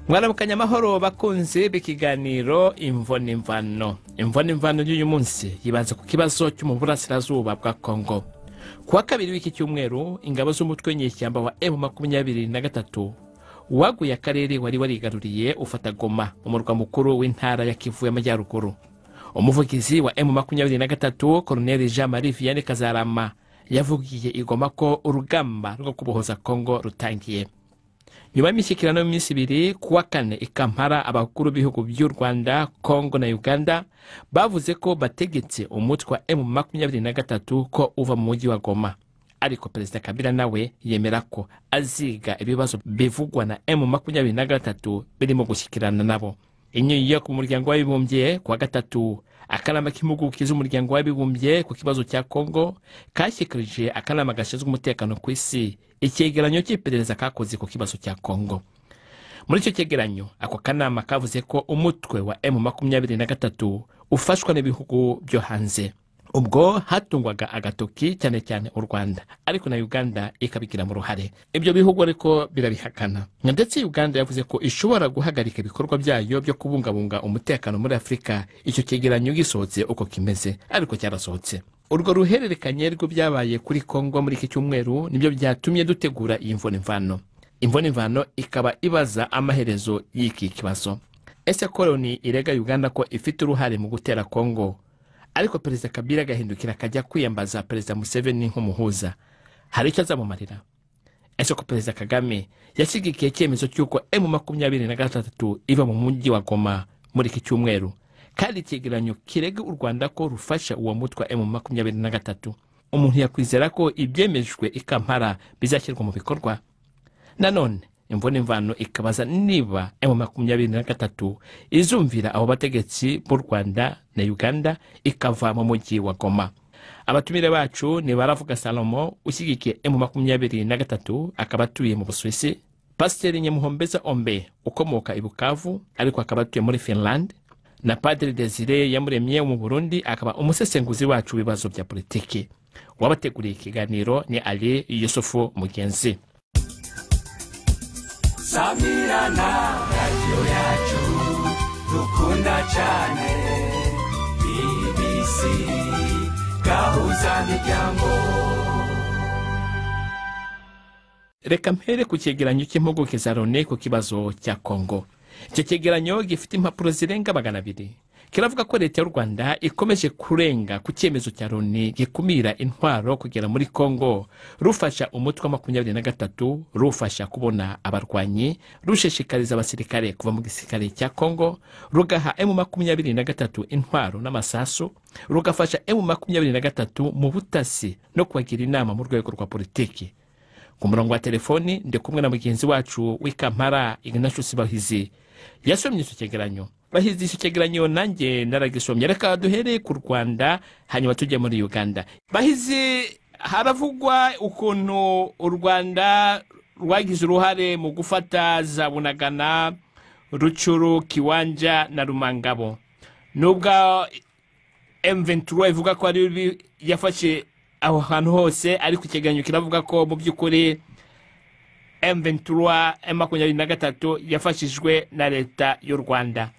Mwaramukanya amahoro bakunzi b'ikiganiro Imvo n'Imvano. Imvo n'Imvano y'uyu munsi yibanze ku kibazo cyo mu burasirazuba bwa Kongo. Kuwa kabiri w'iki cyumweru, ingabo z'umutwe w'inyeshyamba wa M23 waguye akarere wari warigaruriye ufata Goma, umurwa mukuru w'intara ya Kivu y'Amajyaruguru. Umuvugizi wa M23 Colonel Jean-Marie Vianney Kazarama yavugiye i Goma ko urugamba rwo kubohoza Kongo rutangiye. Nyuma y'imishyikirano y'iminsi ibiri, kuwa kane i Kampala, abakuru b'ibihugu by'u Rwanda, Kongo na Uganda bavuze ko bategetse umutwe wa M23 ko uva mu mujyi wa Goma. Ariko Perezida Kabila nawe yemera ko aziga ibibazo bivugwa na M23 birimo gushyikirana nabo. I New York mu muryango w'abibumbye kuwa gatatu, akanama k'impuguke z'umuryango w'abibumbye ku kibazo cya Kongo kashyikirije akanama gashinzwe umutekano ku isi icyegeranyo cy'iperereza kakoze ku kibazo cya Kongo. Muri icyo cyegeranyo, ako kanama kavuze ko umutwe wa M23 ufashwa n'ibihugu byo hanze. Ubwo hatungwaga agatoki cyane cyane u Rwanda, ariko na Uganda ikabigira mu ruhare. Ibyo bihugu ariko birabihakana. Ndetse Uganda yavuze ko ishobora guhagarika ibikorwa byayo byo kubungabunga umutekano muri Afurika icyo cyegeranyo gisohotse uko kimeze, ariko cyarasohotse. Urwo ruhererekanye rwo byabaye kuri Kongo muri iki cyumweru nibyo byatumye dutegura iyi Imvo n'Imvano. Imvo n'Imvano ikaba ibaza amaherezo y'iki kibazo. Ese koloni irega Uganda ko ifite uruhare mu gutera Kongo, ariko Perezida Kabila agahindukira akajya kwiyambaza Perezida Museveni nk'umuhuza, hari icyo azamumarira? Ese ko Perezida Kagame yashyigikiye icyemezo cy'uko M23 iva mu mujyi wa Goma muri iki cyumweru, kandi icyegeranyo kirega u Rwanda ko rufasha uwo mutwe wa M23, umuntu yakwizera ko ibyemejwe i Kampala bizashyirwa mu bikorwa? Nanone Imvo n'Imvano ikabaza niba M23 izumvira abo bategetsi b'u Rwanda na Uganda ikava mu mujyi wa Goma. Abatumire bacu ni Baravuga Salomo ushyigikiye M23 akaba atuye mu Busuwisi, Pasiteri Nyamuhombeza Ombe ukomoka i Bukavu ariko akaba atuye muri Finland, na Padiri Desire Yamuremye mu Burundi akaba umusesenguzi wacu w'ibibazo bya politiki. Wabateguriye ikiganiro ni Ali Yusufu Mugenzi. Samirana radio yacu dukunda cyane, BBC gahuza miryango. Reka mpere ku cyegeranyo cy'impuguke za Loni ku kibazo cya Kongo. Icyo cyegeranyo gifite impapuro zirenga 200. Kiravuga ko leta y'u Rwanda ikomeje kurenga ku cyemezo cya Loni gikumira intwaro kugera muri Kongo, rufasha umutwe wa 23, rufasha kubona abarwanyi, rushishikariza abasirikare kuva mu gisirikare cya Kongo, rugaha M23 intwaro n'amasasu, rugafasha M23 mu butasi no kubagira inama mu rwego rwa politiki. Ku murongo wa telefoni ndi kumwe na mugenzi wacu w'i Kampala Ignatius Bahizi yasomye icyo cyegeranyo. Bahizi, icyo cyegeranyo nanjye naragisomye. Reka duhere ku Rwanda hanyuma tujye muri Uganda. Bahizi, haravugwa ukuntu u Rwanda rwagize uruhare mu gufata za Bunagana, Rucuru, Kiwanja na Rumangabo. Nubwo M23 ivuga ko ari yafashe aho hantu hose, ariko icyegeranyo kiravuga ko mu by'ukuri M23 M23 yafashijwe na leta y'u Rwanda.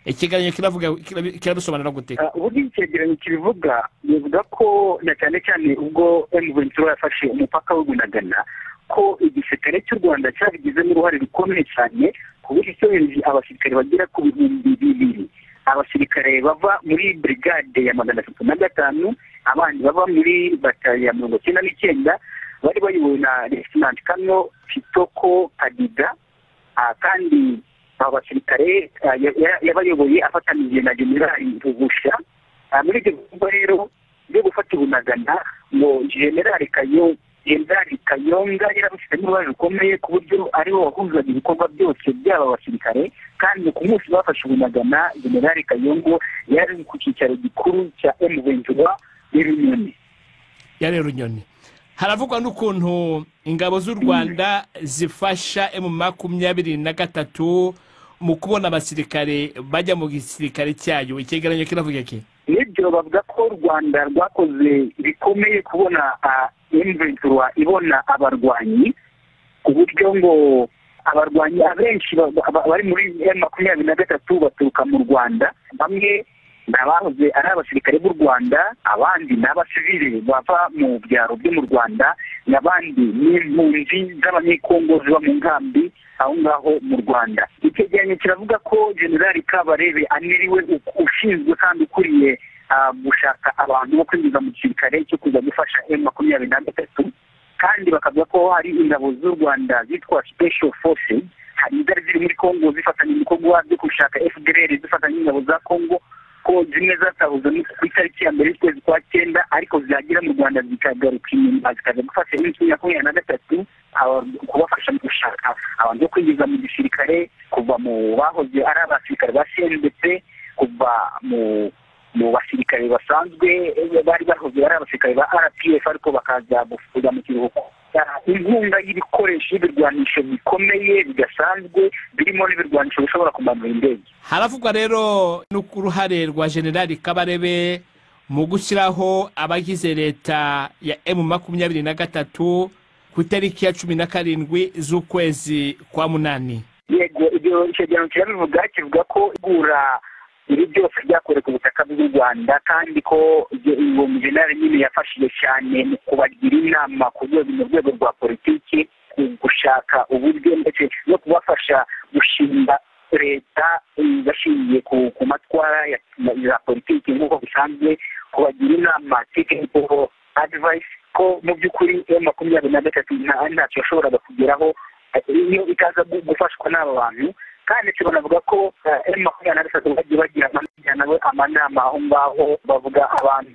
Ikiganiro kiravuga kiradusobanura gute? Uburyo icyegeranyo kibivuga, bivuga ko na cyane cyane ubwo M23 yafashe umupaka w'Ubunagana, ko igisirikare cy'u Rwanda cyabigizemo uruhare rukomeye cyane, ku buryo cyohereje abasirikare bagera ku 2000, abasirikare bava muri brigade ya 305, abandi bava muri batali ya 99, bari bayobowe na Lieutenant Colonel Kitoko Kadiga, kandi abasirikare yabayoboye afatanije na General Ruvusha. Muri ibyo bikorwa rero byo gufata Bunagana, ngo General Kayonga yarabifitemo uruhare rukomeye, ku buryo ariwe wahuzaga ibikorwa byose by'aba basirikare. Kandi ku munsi bafashe Bunagana, General Kayongo yari ku cyicaro gikuru cya M23 i Runyoni. Yari Runyoni. Haravugwa n'ukuntu ingabo z'u Rwanda zifasha M23 mu kubona abasirikare bajya mu gisirikare cyayo. Icyegeranyo kiravuga iki? Nibyo, bavuga ko u Rwanda rwakoze bikomeye kubona M23 ibona abarwanyi, ku buryo ngo Abarwanyi abenshi bari muri M23 baturuka mu Rwanda, bamwe n'abahoze ari abasirikare b'u Rwanda, abandi n'abasivili bava mu byaro byo mu Rwanda, n'abandi ni impunzi z'abanyekongo ziba mu nkambi aho ngaho mu Rwanda. Icyegeranyo kiravuga ko General Kabarebe aniriwe ushinzwe kandi ukuriye gushaka abantu bo kwinjiza mu gisirikare cyo kuza gufasha M23, kandi bakavuga ko hari ingabo z'u Rwanda zitwa Special Forces, hari izari ziri muri Kongo zifatanya ibikorwa byo gushaka FDLR zifatanya n'ingabo za Kongo, ko zimwe zatahuze ku itariki ya 1 y'ukwezi kwa 9, ariko zagera mu Rwanda zikagaruka inyuma zikaza gufasha M23, kubafasha mu gushaka abantu bo kwinjiza mu gisirikare kuva mu bahoze ari abasirikare ba CNDP, kuva mu basirikare basanzwe bari bahoze ari abasirikare ba RPF, ariko bakaza kujya mu kiruhuko. Inkunga y'ibikoresho y'ibirwanisho bikomeye bidasanzwe birimo n'ibirwanisho bishobora kumanura indege. Haravugwa rero n'uruhare rwa General Kabarebe mu gushyiraho abagize leta ya M23 ku itariki ya 17 z'ukwezi kwa 8. Yego, ibyo icyegeranyo kirabivuga, kivuga ko igura ibi byose byakorewe ku butaka bw'u Rwanda, kandi ko uwo mujenerali nyine yafashije cyane mu kubagira inama ku rwego mu rwego rwa politiki, gushaka uburyo ndetse no kubafasha gushinga leta bashingiye ku matwara ya politiki nk'uko bisanzwe, kubagira inama technical advice, ko mu by'ukuri M23 ntacyo yashoboraga kugeraho iyo itaza gufashwa n'aba bantu. Kandi banavuga ko M23 bagiye bagira amanama aho ngaho, bavuga abantu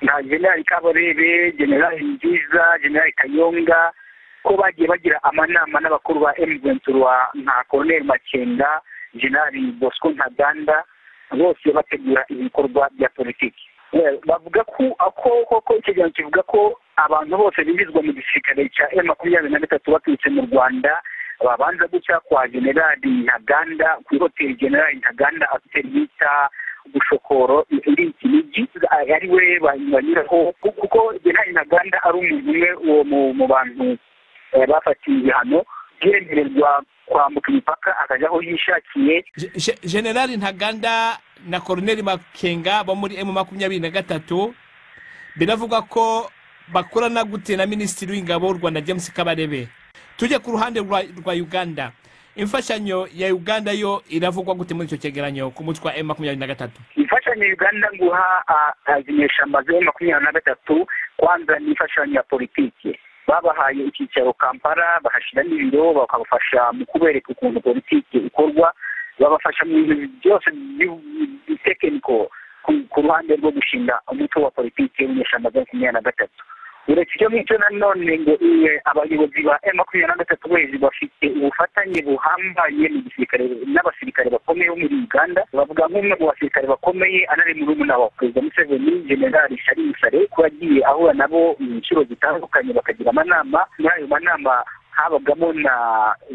nka General Kabarebe, General Nziza, General Kayonga, ko bagiye bagira amanama n'abakuru ba M23 nka Colonel Makenga, General Bosco Ntaganda, bose bategura ibikorwa bya politiki. Bavuga ko koko icyegeranyo kivuga ko abantu bose binjizwa mu gisirikare cya M23 baturutse mu Rwanda babanza guca kwa General Ntaganda, ku hoteli General Ntaganda afite bita Bushokoro iri Kinigi, ari we banyuraho, kuko General Ntaganda ari umuntu umwe uwo mu bantu bafatiwe ibihano yemererwa kwambuka imipaka akajya aho yishakiye. General Ntaganda na Colonel Makenga bo muri M23 biravuga ko bakorana gute na Minisitiri w'Ingabo w'u Rwanda James Kabarebe. Tujye ku ruhande rwa Uganda, imfashanyo ya Uganda yo iravugwa gute muri icyo cyegeranyo ku mutwe wa M23? Imfashanyo ya Uganda nguha inyeshyamba za M23 kwanza ni imfashanyo ya politiki. Babahaye icyicaro Kampala, bahashyira n'ibiro, bakabafasha mu kubereka ukuntu politiki ikorwa, babafasha mu bintu byose technical ku ruhande rwo gushinga umutwe wa politiki w'inyeshyamba za M23. Uretse icyo ngicyo nanone ngo abayobozi ba M23 wezi bafite ubufatanye buhambaye mu gisirikare n'abasirikare bakomeye bo muri Uganda. Bavuga nk'umwe mu basirikare bakomeye anari murumuna wa Perezida Museveni, General Salim Saleh, ko yagiye ahura nabo mu nshuro zitandukanye bakagira amanama. Muri ayo manama habagamo na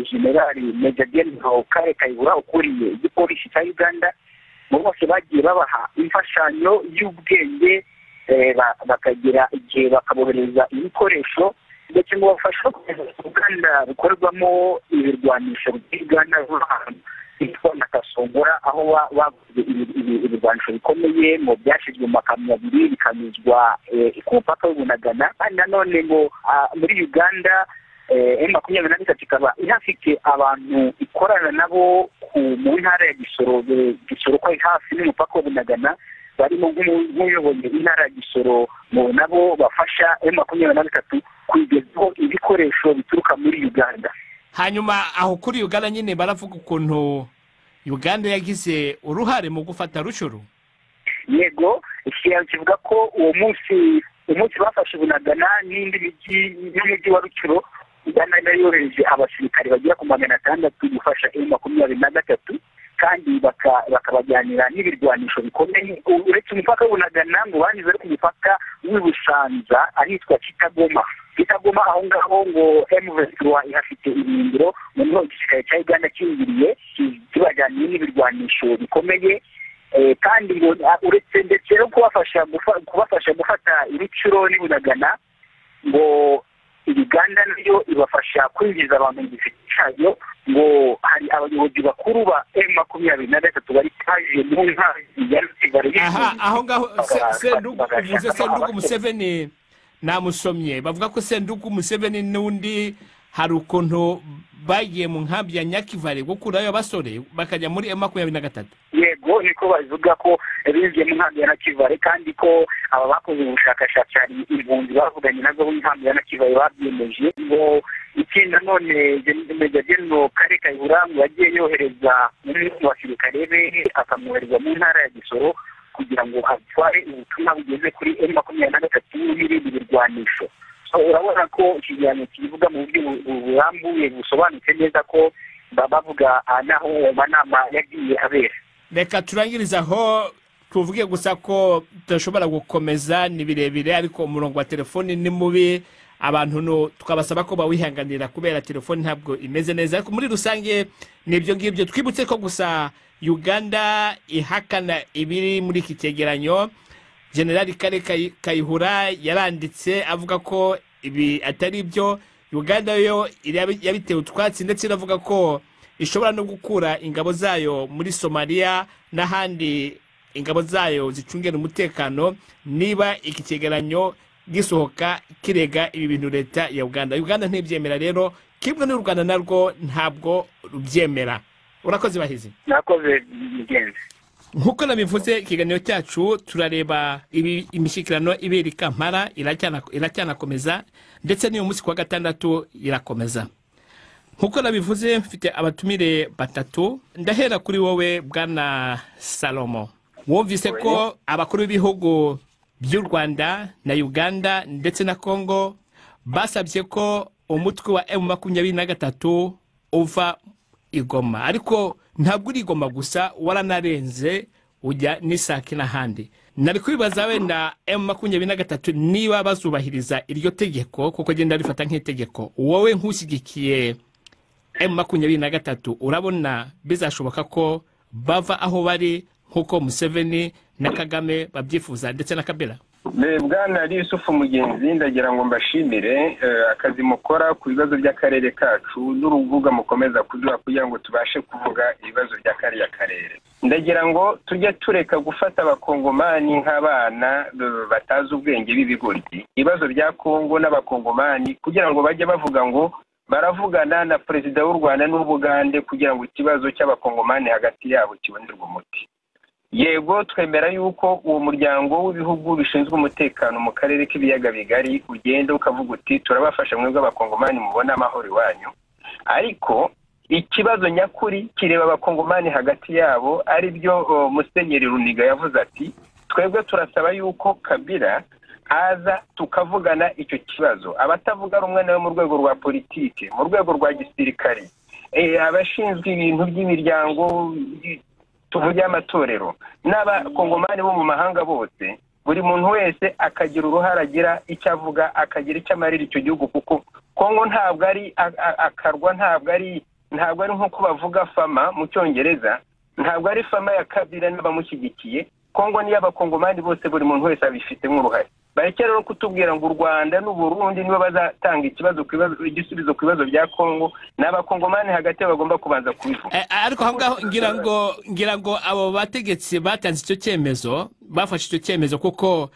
General Major General Kale Kayihura ukuriye igipolisi cya Uganda. Bose bagiye babaha imfashanyo y'ubwenge, bakagira igihe bakabohereza ibikoresho, ndetse ngo bafashe uruganda rukorwamo ibirwanisho by'Uganda rwitwa Nakasongora, aho baguze ibirwanisho bikomeye ngo byashyizwe mu makamyo abiri bikanyuzwa ku mupaka w'Ubunagana. Kandi nanone ngo muri Uganda M23 ikaba ihafite abantu ikorana nabo mu ntara ya Gisoro, Gisoro ko ari hafi n'umupaka w'Ubunagana, barimo nk'uyoboye intara ya Gisoro, nabo bafasha M23 kugezaho ibikoresho bituruka muri Uganda. Hanyuma aho kuri Uganda nyine baravuga ukuntu Uganda yagize uruhare mu gufata Rushuru. Yego, ikiganiro kivuga ko uwo munsi bafashe Bunagana n'indi mijyi n'umujyi wa Rucuro, Uganda nayo yohereje abasirikare bagera ku 600 gufasha M23, kandi bakabajyanira n'ibirwanisho bikomeye. Uretse umupaka w'Ubunagana ngo banyuze ku mupaka w'i Busanza ahitwa Kitagoma. Kitagoma aho ngaho ngo M23 ihafite ibirindiro, noneho igisirikare cya Uganda cyinjiriye kibajyaniye n'ibirwanisho bikomeye. Kandi ngo uretse ndetse no kubafasha gufata Ibicuro n'Ibunagana, ngo Uganda nayo ibafasha kwinjiza abantu mu gisirikare cyayo. Ngo hari abayobozi bakuru ba M23 bari kaje mu nkambi ya Nakivale. Aha, aho ngaho Sendugu, uvuze Sendugu Museveni, namusomye bavuga ko Sendugu Museveni n'undi hari ukuntu bagiye mu nkambi ya Nyakivale gukurayo abasore bakajya muri M23. Yego, niko bavuga ko binjiye mu nkambi ya Nakivale, kandi ko aba bakoze ubushakashatsi hari impunzi bavuganye nazo mu nkambi ya Nakivale babyemeje. Ngo ikindi nanone Major General Kale Kayihura ngo yagiye yohereza umwe mu basirikare be, akamwohereza mu ntara ya Gisoro kugira ngo atware ubutumwa bugeze kuri M23 n'ibindi birwanisho. So urabona ko ikiganiro kivuga mu buryo burambuye busobanutse neza ko bavuga naho manama yagiye abera. Reka turangiriza aho, tuvuge gusa ko tudashobora gukomeza, ni birebire, ariko umurongo wa telefoni ni mubi, abantu no tukabasaba ko bawihanganira kubera telefoni ntabwo imeze neza. Ariko muri rusange nibyo ngibyo. Twibutse ko gusa Uganda ihakana ibiri muri iki cyegeranyo. General Kale Kayihura yaranditse avuga ko ibi atari byo. Uganda yo yabitewe utwatsi, ndetse iravuga ko ishobora no gukura ingabo zayo muri Somalia n'ahandi ingabo zayo zicungera umutekano niba iki cyegeranyo gisohoka kirega ibi bintu leta ya Uganda. Uganda ntibyemera rero, kimwe n'u Rwanda narwo ntabwo rubyemera. Urakoze Bahizi. Nakoze mugenzi. Nkuko nabivuze, ikiganiro cyacu turareba imishyikirano ibera i Kampala, iracyanakomeza, ndetse n'uyu munsi kuwa gatandatu irakomeza. Nkuko nabivuze, mfite abatumire batatu. Ndahera kuri wowe Bwana Salomo. Wumvise ko abakuru b'ibihugu by'u Rwanda na Uganda ndetse na Congo basabye ko umutwe wa M23 uva i Goma, ariko ntabwo uri Goma gusa, waranarenze ujya n'Isake n'ahandi. Nari kwibaza wenda M23 niba bazubahiriza iryo tegeko, kuko genda rifata nk'itegeko. Wowe nkushyigikiye M23, urabona bizashoboka ko bava aho bari nkuko Museveni na Kagame babyifuza ndetse na Kabila? Bwana Yusufu Mugenzi, ndagira ngo mbashimire akazi mukora ku bibazo by'akarere kacu n'urubuga mukomeza kuduha kugira ngo tubashe kuvuga ibibazo by'akariya karere. Ndagira ngo tujye tureka gufata abakongomani nk'abana batazi ubwenge b'ibigoryi. Ibibazo bya Kongo n'abakongomani kugira ngo bajye bavuga ngo baravugana na perezida w'u Rwanda n'Ubugande kugira ngo ikibazo cy'abakongomani hagati yabo kibonerwe umuti. Yego, twemera yuko uwo muryango w'ibihugu bishinzwe umutekano mu karere k'ibiyaga bigari ugenda ukavuga uti turabafasha mwebwe abakongomani mubona amahoro iwanyu, ariko ikibazo nyakuri kireba abakongomani hagati yabo, ari byo Musenyeri Runiga yavuze ati twebwe turasaba yuko Kabila aza tukavugana icyo kibazo. Abatavuga rumwe nawe mu rwego rwa politike, mu rwego rwa gisirikare, abashinzwe ibintu by'imiryango tuvuge amatorero n'abakongomani bo mu mahanga bose, buri muntu wese akagira uruhare, agira icyo avuga, akagira icyo amarira icyo gihugu, kuko Kongo ntabwo ari akarwa, ntabwo ari nkuko bavuga fama mu Cyongereza, ntabwo ari fama ya Kabila n'abamushyigikiye. Kongo ni y'abakongomani bose, buri muntu wese abifitemo uruhare. Bareke rero kutubwira ngo u Rwanda n'u Burundi nibo bazatanga ikibazo igisubizo ku bibazo bya Kongo, n'abakongomani hagati bagomba kubanza kubivuga. Ariko aho ngaho ngira ngo abo bategetsi batanze icyo cyemezo, bafashe icyo cyemezo kuko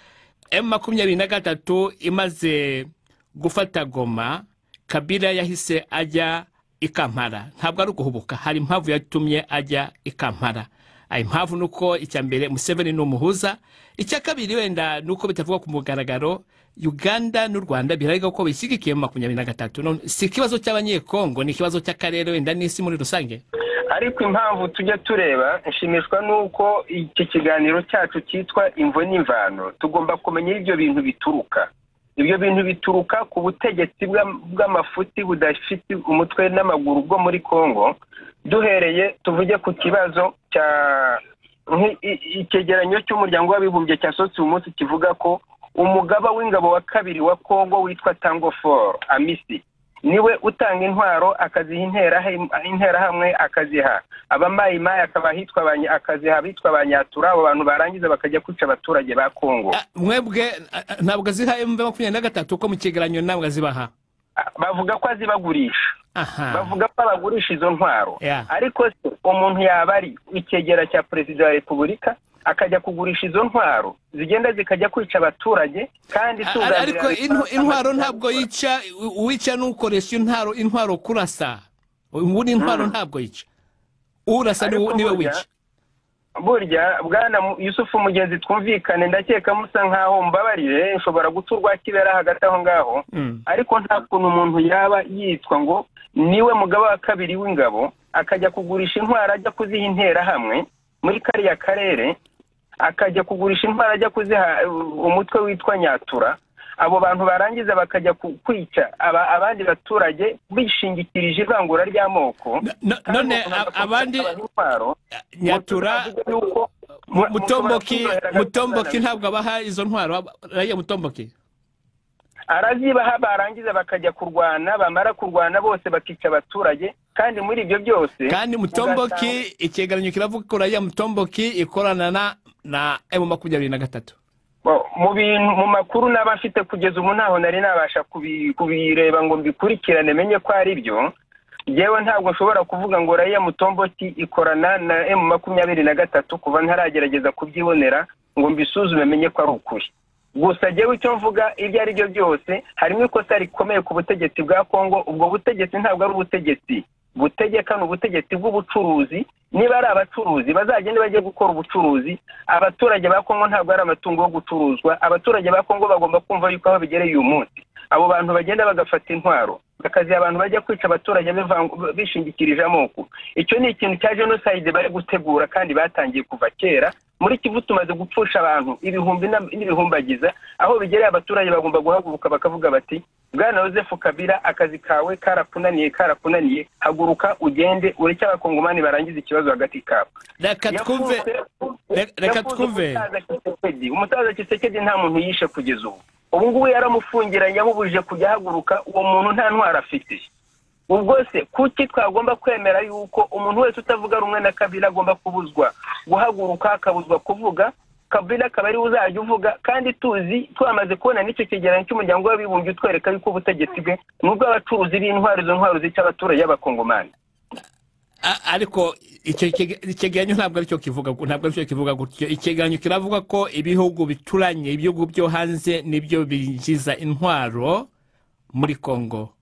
M23 imaze gufata Goma, Kabila yahise ajya i Kampala. Ntabwo ari uguhubuka, hari impamvu yatumye ajya i Kampala. Ayo impamvu nuko icya mbere Museveni ni umuhuza, icya kabiri wenda nuko bitavuga ku mugaragaro Uganda n'u Rwanda birarega ko bishyigikiye mu 23. Si ikibazo cy'abanyekongo, ni ikibazo cy'akarere wenda n'isi muri rusange. Ariko impamvu tujya tureba, nshimishwa nuko iki kiganiro cyacu cyitwa Imvo n'Imvano, tugomba kumenya ibyo bintu bituruka. Ibyo bintu bituruka ku butegetsi bw'amafuti budafite umutwe n'amaguru bwo muri Kongo. Duhereye tuvuge ku kibazo cya icyegeranyo cy'umuryango w'abibumbye cyasohotse uyu munsi kivuga ko umugaba w'ingabo wa kabiri wa Kongo witwa Tango For Amisi niwe utanga intwaro, akaziha interahamwe, akaziha abamayimayi, akabahitwa akaziha abitwa abanyatura. Abo bantu barangiza bakajya kwica abaturage ba Kongo. Mwebwe ntabwo aziha M23 ko mu cyegeranyo ntabwo azibaha? Bavuga ko azibagurisha, bavuga ko abagurisha izo ntwaro. Ariko umuntu yaba ari icyegera cya perezida wa repubulika akajya kugurisha izo ntwaro zigenda zikajya kwica abaturage, kandi ariko intwaro ntabwo yica, uwica n'ukoresha intwaro kurasa. Ubundi intwaro ntabwo yica, urasa niwe wica. Burya bwana Yusufu Mugenzi, twumvikane, ndakeka musa nkaho mbabarire, nshobora guturwa kibera hagati aho ngaho, ariko nta kuntu umuntu yaba yitwa ngo niwe mugaba wa kabiri w'ingabo akajya kugurisha intwaro ajya kuziha intera hamwe muri kariya karere, akajya kugurisha intwaro ajya kuziha umutwe witwa Nyatura. Abo bantu barangiza bakajya kwica abandi baturage bishingikirije ivangura ry'amoko. None abandi Nyatura Mutomboki ntabwo abaha izo ntwaro, raia Mutomboki arazibaha, barangiza bakajya kurwana, bamara kurwana bose bakica abaturage. Kandi muri ibyo byose, kandi Mutomboki ikigereranyo kiravuga ko raia Mutomboki ikorana na M23. Mu bintu mu makuru naba mfite kugeza ubu ntaho nari nabasha kubireba ngo mbikurikirane menye ko ari byo. Yewe ntabwo nshobora kuvuga ngo raia Mutomboki ikorana na M23 kuva ntaragerageza kubyibonera ngo mbisuzume menye ko ari ukuri. Gusa jewe icyo mvuga, ibyo ari byo byose harimo ikosa rikomeye ku butegetsi bwa Kongo. Ubwo butegetsi ntabwo ari ubutegetsi butegeka, ni ubutegetsi bw'ubucuruzi. Niba ari abacuruzi bazagende bajye gukora ubucuruzi. Abaturage ba Kongo ntabwo ari amatungo yo gucuruzwa. Abaturage ba Kongo bagomba kumva yuko aho bigereye uyu munsi abo bantu bagenda bagafata intwaro bakaziha abantu bajya kwica abaturage bishingikirije amoko. Icyo ni ikintu cya genocide bari gutegura kandi batangiye kuva kera. Muri Kivu tumaze gupfusha abantu ibihumbi n'ibihumbagiza. Aho bigereye abaturage bagomba guhaguruka bakavuga bati bwana Joseph Kabila, akazi kawe karakunaniye, haguruka ugende ureke abakongomani barangiza ikibazo hagati kabo. Reka twumve umusaza Tshisekedi nta muntu yishe kugeza ubu. Ubu ngubu yaramufungiranye, yamubujije kujya ahaguruka. Uwo muntu nta ntwaro afite. Ubwo se kuki twagomba kwemera yuko umuntu wese utavuga rumwe na Kabila agomba kubuzwa guhaguruka, akabuzwa kuvuga, Kabila akaba ari uzajya uvuga? Kandi tuzi twamaze kubona n'icyo cyegeranyo cy'umuryango w'abibumbye utwereka yuko ubutegetsi bwe nubwo abacuruzi b'intwaro, izo ntwaro zica abaturage b'abakongomani. Ariko icyo cyegeranyo ntabwo aricyo kivuga, ntabwo aricyo kivuga gutyo. Icyegeranyo kiravuga ko ibihugu bituranye, ibihugu byo hanze nibyo binjiza intwaro muri Kongo.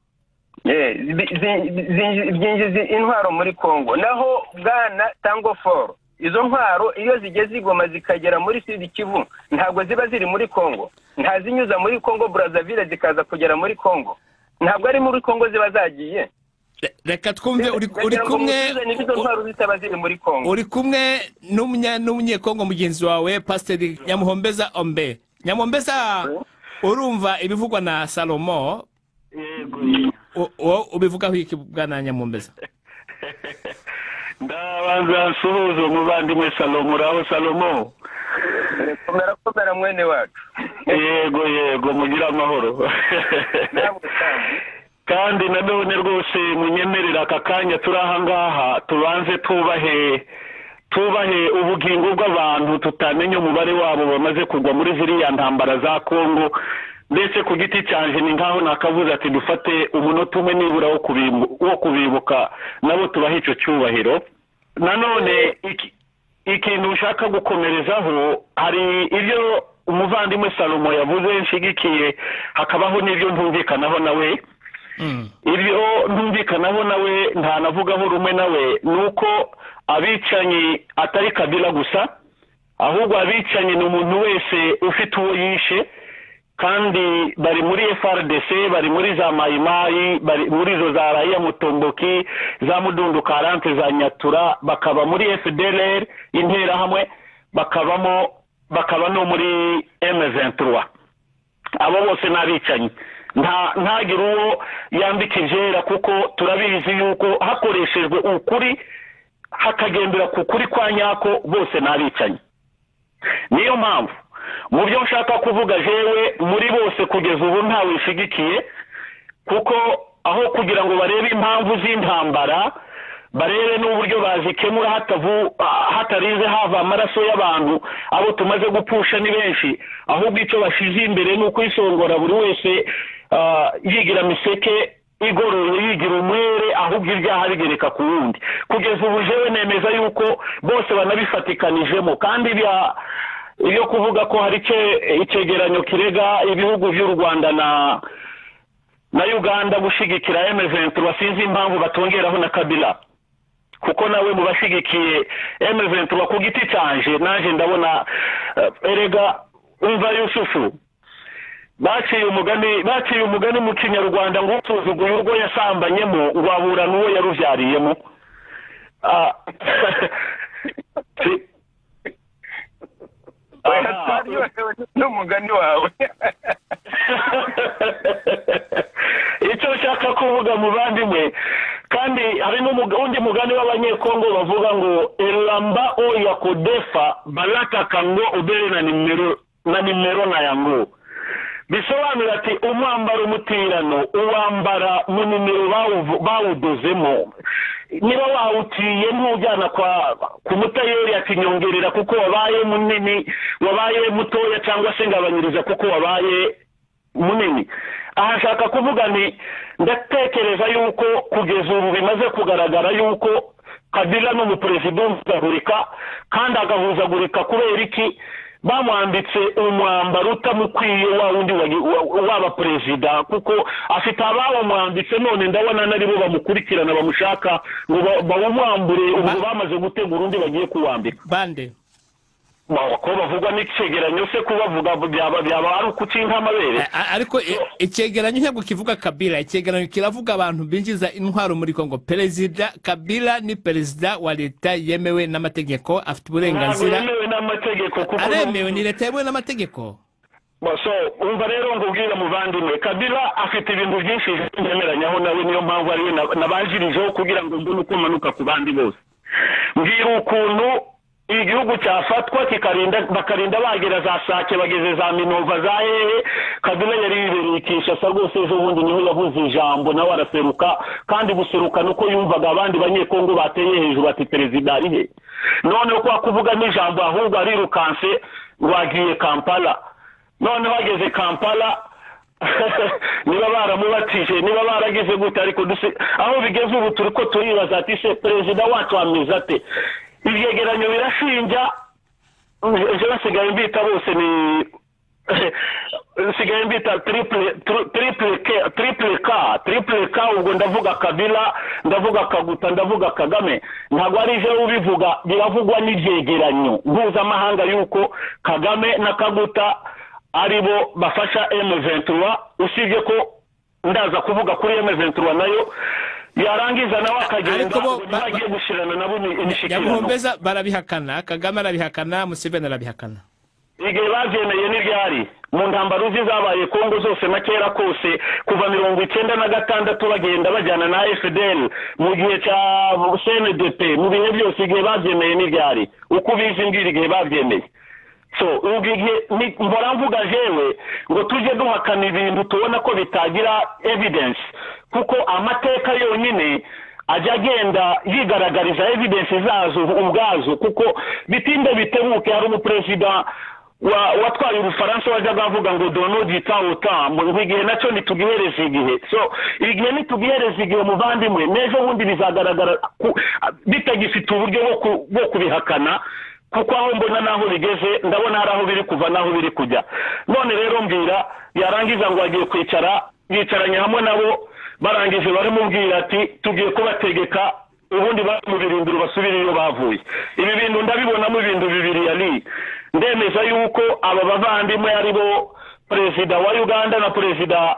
Byinjiza intwaro muri Kongo. Naho bwana Tango For, izo ntwaro iyo zigeze igoma zikagera muri Sud Kivu ntabwo ziba ziri muri Kongo, ntazinyuza muri Kongo Brazzaville zikaza kugera muri Kongo, ntabwo ari muri Kongo ziba zagiye. Reka twumve uri kumwe uri kumwe n'umunyekongo mugenzi wawe Pasiteri Nyamuhombeza Ombe. Nyamuhombeza, urumva ibivugwa na Salomo? Ubivugaho iki bwana Nyamuhombeza? Ndabanza nsuhuze umuvandimwe Salomo. Uraho Salomo? Komera mwene wacu. Yego yego, mugira amahoro. Kandi nanone rwose munyemerera aka kanya turi aha ngaha tubanze tubahe ubugingo bw'abantu tutamenya umubare wabo bamaze kugwa muri ziriya ntambara za Kongo. Ndetse ku giti cyanje ni nkaho nakavuze ati dufate umunota umwe nibura wo kubibuka nabo tubahe icyo cyubahiro. Nanone ikintu ushaka gukomerezaho, hari ibyo umuvandimwe Salomo yavuze nshigikiye, hakabaho n'ibyo ntumvikanaho nawe. Ibyo ntumvikanaho nawe ntanavugaho rumwe nawe, nuko abicanyi atari Kabila gusa, ahubwo abicanyi ni umuntu wese ufite uwo yishe, kandi bari muri FRDC, bari muri za Mayimayi, bari muri zo za Raia Mutomboki, za Mudundu 40, za Nyatura, bakaba muri FDLR intera hamwe, bakaba no muri M23. Abo bose n'abicanyi. Ntagira uwo yambika ijera, kuko turabizi yuko hakoreshejwe ukuri hakagendera ku kuri kwa nyako, bose n'abicanyi. Niyo mpamvu mu byo nshaka kuvuga jewe muri bose kugeza ubu ntawe ishigikiye, kuko aho kugira ngo barebe impamvu z'intambara, barebe n'uburyo bazikemura hatarize hava amaraso y'abantu abo tumaze gupfusha ni benshi, ahubwo icyo bashize imbere ni ukwisongora buri wese Yigira miseke igoroye, yigira umwere, ahubwo ibyaha bigereka ku wundi. Kugeza ubu jewe nemeza yuko bose banabifatikanijemo. Kandi ibyo kuvuga ko hari icyegeranyo kirega ibihugu by'u Rwanda na Uganda gushigikira M23, sinzi impamvu batongeraho na Kabila, kuko nawe mu bashigikiye M23 ku giti canje naje ndabona. Erega umva Yusufu, baciye umugani mu Kinyarwanda ngo usuzuguye urwo yasambanyemo ngo abura n'uwo yaruvyariyemo. N'umugani wawe. Icyo nshaka kuvuga, muvandimwe, kandi hari n'undi mugani w'Abanyekongo bavuga ngo elamba oya kodefa balataka ngo obere na nimero na yango. Bisobanura ati umwambaro umutirano uwambara mu nimero bawudozemo. Niba wawutiye, ntujyana kwa ku mutayeri ati nyongerera kuko wabaye munini, wabaye mutoya, cyangwa se ngabanyiriza kuko wabaye munini. Aha nshaka kuvuga ni ndatekereza yuko kugeza ubu bimaze kugaragara yuko Kabila ni umuperezida uhuzagurika, kandi agahuzagurika kubera iki? Bamwambitse umwambaro utamukwiye, wa wundi waba perezida, kuko afite abawumwambitse. None ndabona naribo bamukurikirana, bamushaka ngo bawumwambure. Ubwo bamaze gutegura undi bagiye kuwambika. Bande? Ko bavugwa n'icyegeranyo se, kubavuga byaba ari ukucinka amabere? Ariko icyegeranyo ntabwo kivuga Kabila. Icyegeranyo kiravuga abantu binjiza intwaro muri Kongo. Perezida Kabila ni perezida wa leta yemewe n'amategeko, afite Ntabwo uburenganzira. yemewe n'amategeko kuko Aremewe, ni leta yemewe n'amategeko. So umva rero ngubwira, muvandimwe, Kabila afite ibintu byinshi ntemeranyaho nawe. Niyo mpamvu ariwe nabanjirijeho kugira ngo mbone uko manuka ku bandi bose. Mbwira ukuntu igihugu cyafatwa kikarinda, bakarinda bagera za Sake, bageze za Minova, za hehe, Kabila yari yibereye Kinshasa rwose. Ejo bundi niho yavuze ijambo, nawe araseruka. Kandi guseruka nuko yumvaga abandi Banyekongo bateye hejuru ati perezida ari he? Noneho kwa kuvuga n'ijambo, ahubwo arirukanse ngo agiye Kampala. Noneho ageze Kampala, niba baramubatije, niba baragize gute, ariko aho bigeze ubu turi ko turibaza ati se perezida wacu ameze ate? Ibyegeranyo birashinja. Ejo basigaye mbita bose ni nsigaye mbita triple K, triple K, triple K. Ubwo ndavuga Kabila, ndavuga Kaguta, ndavuga Kagame. Ntabwo ari je ubivuga, biravugwa n'ibyegeranyo mpuzamahanga yuko Kagame na Kaguta aribo bafasha M23. Usibye ko ndaza kuvuga kuri M23 nayo, yarangiza nawe akagenda Ariko bo ngo niba agiye gushirana nabo imishyikirano. Nyabuhombeza, barabihakana. Kagame arabihakana, Museveni arabihakana. Igihe babyemeye n'ibyari mu ntambaro uzi zabaye Kongo zose na kera kose, kuva 96 bagenda bajyana na FDL mu gihe cya CNDP, mu bihe byose, igihe babyemeye n'ibyari uko ubizi, mbwira igihe babyemeye. So ubwo igihe mpora mvuga jewe ngo tujye duhakana ibintu tubona ko bitagira evidence, kuko amateka yonyine ajya agenda yigaragariza evidence zazo ubwazo. Kuko bitinde bitebuke, hari umuperezida watwaye Ubufaransa wajyaga avuga ngo donnons du temps au temps, ngo igihe nacyo ntitugihereze igihe. So igihe ntitugihereze igihe, muvandimwe, n'ejo bundi bizagaragara bitagifite uburyo bwo kubihakana, kuko aho mbona n'aho bigeze, ndabona hari aho biri kuva n'aho biri kujya. None rero mbwira, yarangiza ngo agiye kwicara, yicaranye hamwe nabo, barangije baramubwira ati tugiye kubategeka, ubundi mu birindiro basubire iyo bavuye. Ibi bintu ndabibonamo ibintu bibiri. Yari ndemeza yuko aba bavandimwe ari bo perezida wa Uganda na perezida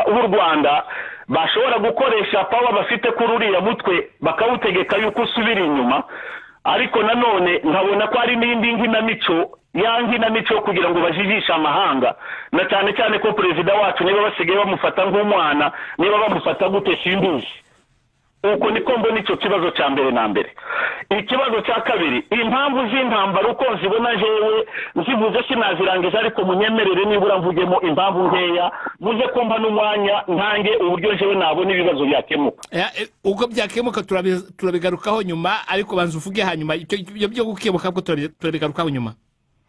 w'u Rwanda bashobora gukoresha power bafite kuri uriya mutwe, bakawutegeka yuko usubira inyuma. Ariko nanone nkabona ko hari n'indi nkinamico, ya nkinamico yo kugira ngo bajijishe amahanga, na cyane cyane ko perezida wacu niba basigaye bamufata nk'umwana, niba bamufata gute, simbizi. Uko niko mbona icyo kibazo cya mbere na mbere. Ikibazo cya kabiri, impamvu z'intambara uko nzibona jewe, nzivuze sinazirangiza, ariko munyemerere nibura mvugemo impamvu nkeya, muze kumpa n'umwanya ntange uburyo jewe nabona ibibazo byakemuka. Uko byakemuka turabigarukaho nyuma, ariko banza uvuge hanyuma ibyo byo gukemuka bwo turabigarukaho nyuma.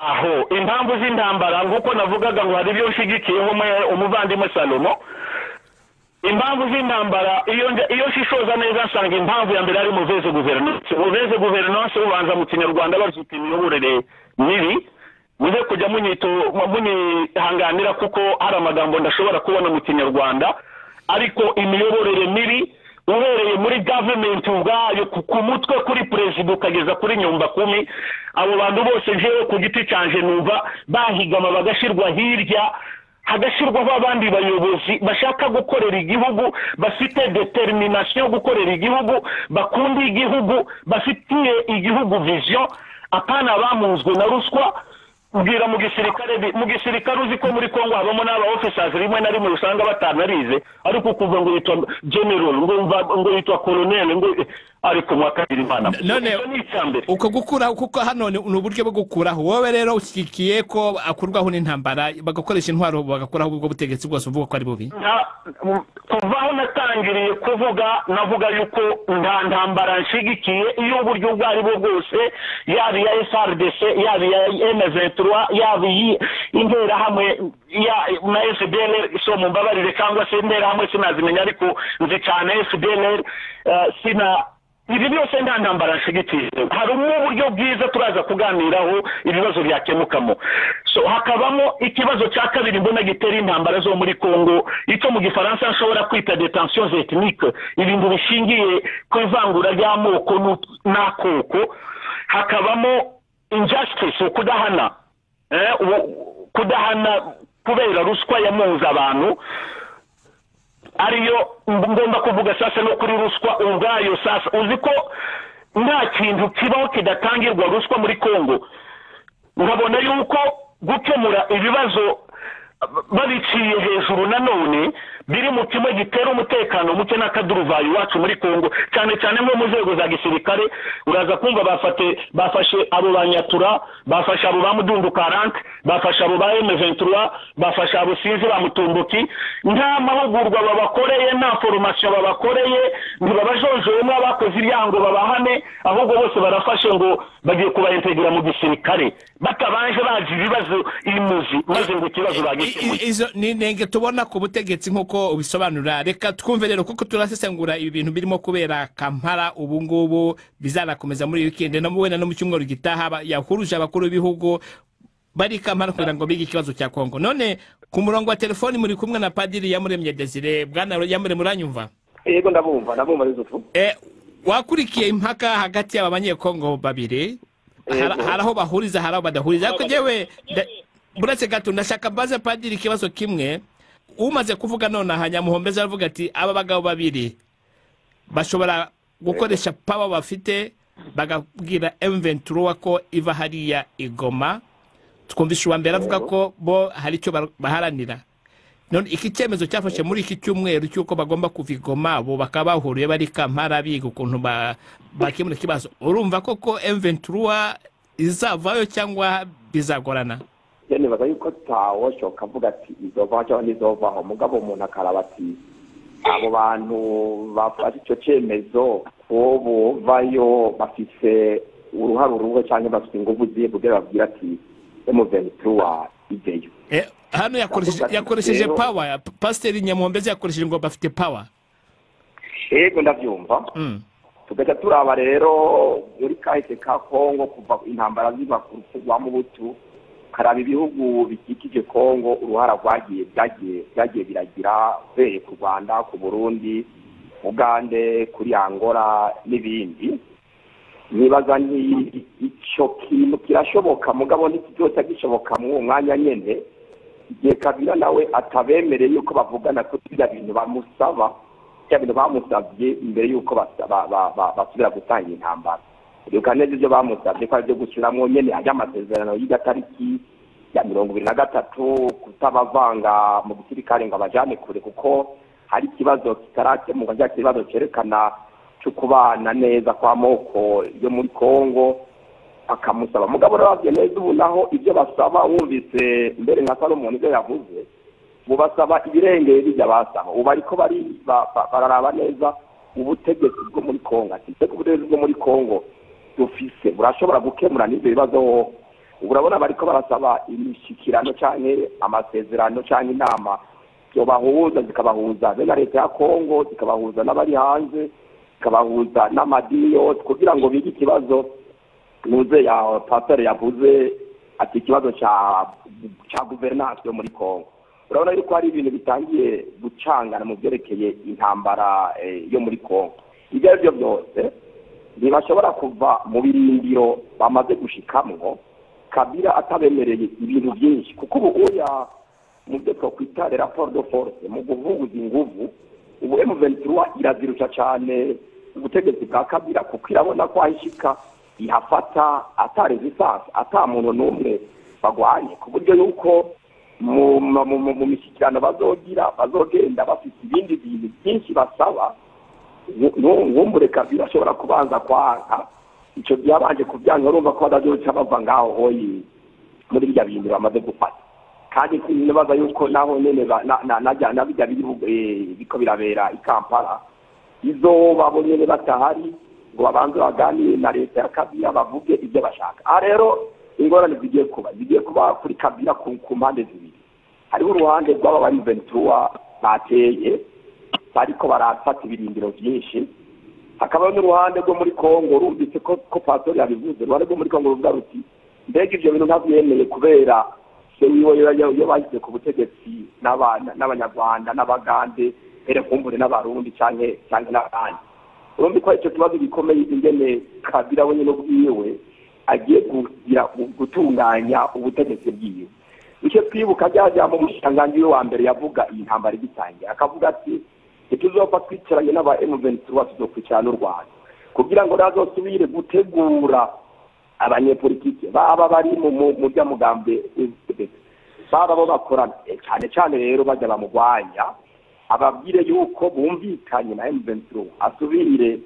Aho impamvu z'intambara, nk'uko navugaga ngo hari ibyo nshigikiyeho umuvandimwe Salomo. Impamvu z'intambara, iyo nshishoza neza, nsanga impamvu ya mbere ari mauvaise gouvernance. Mauvaise gouvernance ubanza mu Kinyarwanda babyita imiyoborere mibi. Muze kujya munyihanganira kuko hari amagambo ndashobora kubona mu Kinyarwanda, ariko imiyoborere mibi uhereye muri government ubwayo, ku mutwe kuri perezida ukageza kuri nyumba kumi. Abo bantu bose jewe ku giti canje numva bahigama bagashirwa hirya, hagashyirwaho abandi bayobozi bashaka gukorera igihugu, bafite determination yo gukorera igihugu, bakunda igihugu, bafitiye igihugu vision, apana bamunzwe na ruswa. Ubwira mu gisirikare, uzi ko muri Kongo habamo n'aba officers rimwe na rimwe usanga batanarize, ariko kuva ngo yitwa general, ngo yitwa colonel, ngo ariko mwakabiri Imana. None uko gukuraho, kuko hano ni uburyo bwo gukuraho, wowe rero ushyigikiye ko akurwaho n'intambara, bagakoresha intwaro bagakuraho ubwo butegetsi bwose uvuga ko ari bubi? Kuva aho natangiriye kuvuga, navuga yuko nta ntambara nshigikiye iyo uburyo ubwo ari bwo bwose, yaba iya FARDC, yaba iya M23, yaba iyi Interahamwe na FDLR. So mumbabarire, cyangwa se Interahamwe sinazimenya, ariko nzi cyane FDLR. Sina ibi byose, nta ntambara nshigikiye. Harimo uburyo bwiza turaza kuganiraho ibibazo byakemukamo. So hakabamo ikibazo cya kabiri mbona gitera intambara zo muri Kongo, icyo mu Gifaransa nshobora kwita des tensions ethniques, ibintu bishingiye ku ivangura ry'amoko n'akoko. Hakabamo injustice, kudahana, kudahana kubera ruswa yamunze abantu, ariyo ngomba kuvuga sasa no kuri ruswa ubwayo. Sasa uzi ko nta kintu kibaho kidatangirwa ruswa muri Kongo. Nkabona yuko gukemura ibibazo babiciye hejuru nanone biri mu kimwe gitera umutekano muke n'akaduruvayo iwacu muri Kongo, cyane cyane nko mu nzego za gisirikare. Uraza kumva bafashe abo ba Nyatura, bafashe abo ba Mudundu 40, bafashe abo ba M23, bafashe abo sinzi ba Mutumbuki. Nta mahugurwa babakoreye, nta formation babakoreye, ntibabajonjoyemo abakoze ibyango babahane, ahubwo bose barafashe ngo bagiye kubaintegra mu gisirikare batabanje bazi ibibazo imuzi, maze ngo ikibazo bagikemuye. Izo ni nenge tubona ku butegetsi nk'uko ubisobanura. Reka twumve rero, kuko turasesengura ibi bintu birimo kubera Kampala ubu ngubu, bizanakomeza muri weekend no wenda no mu cyumweru gitaha, yahuruje abakuru b'ibihugu bari Kampala kugira ngo bige ikibazo cya Kongo. None ku murongo wa telefoni muri kumwe na Padiri Yamuremye Desire. Bwana Yamuremye, muranyumva? Yego, ndabumva, ndabumva Yusufu. Wakurikiye impaka hagati y'aba Banyekongo babiri, hari aho bahuriza, hari aho badahuriza, ariko jewe buretse gato ndashaka mbaze padiri ikibazo kimwe. Umaze kuvuga nonaha Nyamuhombeza aravuga ati aba bagabo babiri bashobora gukoresha power bafite bagabwira M23 ko iva hariya igoma. Twumvishe uwa mbere avuga ko bo hari icyo baharanira. None iki cyemezo cyafashe muri iki cyumweru cy'uko bagomba kuva igoma, bo bakaba bahuriye bari Kampala biga ukuntu bakemura ikibazo, urumva koko M23 izavayo cyangwa bizagorana? Nibaza yuko tawoshoka avuga ati izovaho cyangwa ntizovaho, mugabo umuntu akaraba ati abo bantu bafashe icyo cyemezo ko bovayo bafise uruhare uruhe cyangwa bafite ingufu zihe kugira babwire ati M23 ijeyo. Hano yakoresheje power, Pasiteri Nyamuhombezi yakoresheje ngo bafite power. Yego, ndabyumva. Tugaca turaba rero muri kahise ka Kongo kuva intambara ziba ku rupfu rwa Mobutu, karaba ibihugu bikikije Kongo uruhara rwagiye byagiye biragira, uhereye ku Rwanda, ku Burundi, Ugande, kuri Angola n'ibindi. Nibaza nti icyo kintu kirashoboka, mugabo ntikizoca gishoboka mu uwo mwanya nyene, igihe Kabila nawe atabemereye yuko bavugana kuri bya bintu bamusaba, bya bintu bamusabye imbere yuko basubira gutanga intambara. Uribuka neza ibyo bamusabye ko ari ibyo gusubiramwo nyene ajya amasezerano y'igatariki ya 23, kutabavanga mu gisirikare ngo abajane kure, kuko hari ikibazo kitarakemuka, cya kibazo cerekana cyo kubana neza kw'amoko yo muri Kongo, akamusaba. Mugabo uravye neza ubu naho ibyo basaba, wumvise mbere nka Salomon ibyo yavuze, ubu basaba ibirengeye bijya basaba. Ubu bariko bararaba neza ubutegetsi bwo muri Kongo, ati mbega ubutegetsi bwo muri Kongo dufise burashobora gukemura n'ibyo bibazo? Urabona bariko barasaba imishikirano canke amasezerano canke inama yobahuza, zikabahuza be na leta ya Kongo, zikabahuza n'abari hanze, zikabahuza n'amadini yose, kugira ngo bige ikibazo nuze ya pasteur yavuze ati ikibazo ca gouvernance yo muri Kongo. Urabona yuko hari ibintu bitangiye gucangana mu byerekeye intambara yo muri Kongo. Ibyo ari byo byose ntibashobora kuva mu birindiro bamaze gushikamwo Kabila atabemereye ibintu byinshi, kuko ubu oya mu byo twakwita rapport de force, mu guhuza inguvu, ubu M23 irazirusha cyane ubutegetsi bwa Kabila, kuko irabona ko ahishika ihafata ata resistance, ata muntu n'umwe bagwanye, ku buryo yuko mu mishyikirano bazogira bazogenda bafite ibindi bintu byinshi basaba. Nkumbure Kabila ashobora kubanza kwanka icyo byabanje kubyanga, urumva ko badazoca bava ngaho hoyi muri birya bintu bamaze gufata. Kandi sinibaza yuko naho nyene na bijya bihugu biko birabera i Kampala izoba bo nyene batahari ngo babanze baganire na leta ya Kabila bavuge ibyo bashaka. Aha rero ingorane zigiye kuba kuri Kabila ku mpande zibiri. Hariho uruhande rw'aba bari 23 bateye bariko barafata ibirindiro byinshi, hakaba n'uruhande rwo muri Kongo rumvise ko pastor yabivuze. Uruhande rwo muri Kongo ruvuga ruti mbega ibyo bintu ntabyemeye kubera se wiwe yo bashyize ku butegetsi n'Abanyarwanda n'Abagande mbere kumbure n'Abarundi canke n'abandi. Urumva ko icyo kibazo gikomeye ingene Kabila we nyene ubwiwe agiye kugira gutunganya ubutegetsi bwiwe. Icyo twibuka byajya mu mushikiranganji wa mbere yavuga iyi ntambara igitangiye, akavuga ati ntituzopfa twicaranye n'aba M23, tuzokwicarana n'u Rwanda, kugira ngo razosubire gutegura abanyepolitike baba bari mu bya mugambe baba bo bakorana cyane cyane. Rero bajya bamugwanya ababwire yuko bumvikanye na M23, asubire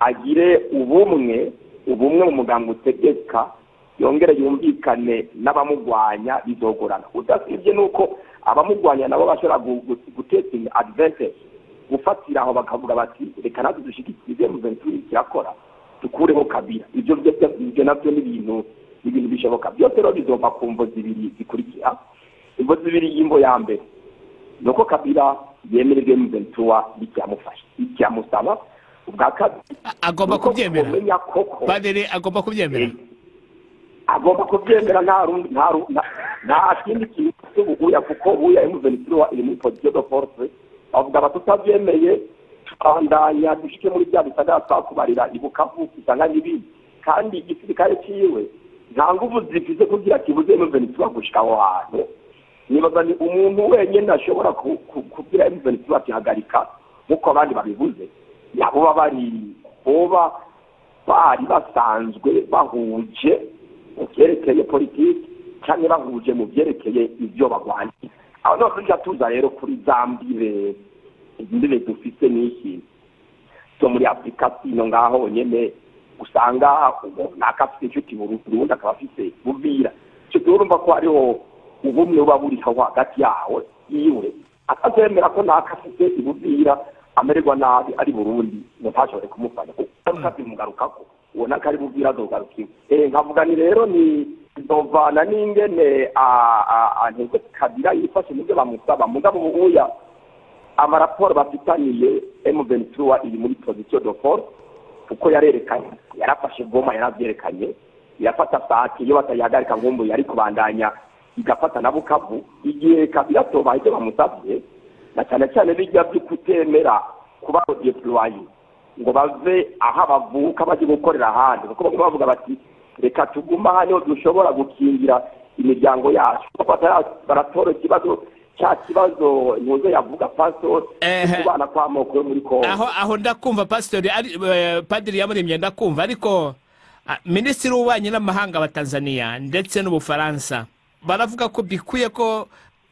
agire ubumwe mu mugambi utegeka, yongere yumvikane n'abamugwanya. Bizogorana udasibye nuko abamugwanya nabo bashobora gutesting advantage, gufatira aho bakavuga bati reka natwe dushigikire M23 kirakora dukureho Kabila. Ibyo ibyo nabyo ni ibintu bishoboka. Byose rero bizova ku mvo zibiri zikurikira. Imvo zibiri, y'imvo ya mbere nuko Kabila yemererwe M23 bicyamufasha icyamusaba. Ubwa kabiri agomba kubyemera, Padiri agomba kubyemera, agomba kubyemera nta kindi kintu cy'ubuguya, kuko ubuya M23 iri muri position de force. Bavuga bati tutabyemeye tukandanya dushike muri bya bisagara twakubarira i Bukavu isanga n'ibindi, kandi igisirikare ciwe nta nguvu zifise kugira kibuze M23 gushika aho hantu. Nibaza ni umuntu wenyine ashobora kubwira M23 atihagarika nkuko abandi babivuze, yabo bari boba bari basanzwe bahuje mu byerekeye politiki cyangwa bahuje mu byerekeye ibyo bagwanya. Aho no tujya tuza rero kuri za mbibe dufise n'iki zo muri Afrika sino ngaho nyene usanga naka afite inshuti mu Burundi akaba afite Buvira. Icyo turumva ko hariho ubumwe buba buri aho hagati yawe yiwe, atazemera ko naka afite ibuvira amererwa nabi ari Burundi ngo ntashobore kumufasha, kuko bimugarukako ubona ko ari Buvira azogarukiwe. Nkavuga ni rero ni bizovana n'ingene ntego Kabila yifashe mu byo bamusaba. Mugabo ubuya amaraporo bafitaniye M23 iri muri position de force, kuko yarerekanye yarafashe Goma, yaravyerekanye irafata Sake, iyo batayihagarika nkumbu yari kubandanya igafata na Bukavu. Igihe Kabila tobaye ibyo bamusabye na cyane cyane bijya byo kutemera kuba deployé ngo bave aho bavuka baje gukorera ahandi, kuko baguma bavuga bati reka tuguma hano dushobora gukingira imiryango yacu. Baratora ikibazo cya kibazo ntuzo yavuga pastor kubana kwa moko yo muri Kongo. Aho ndakumva pastor padiri Yamuremye ndakumva, ariko minisitiri w'ububanyi n'amahanga wa Tanzania ndetse n'Ubufaransa baravuga ko bikwiye ko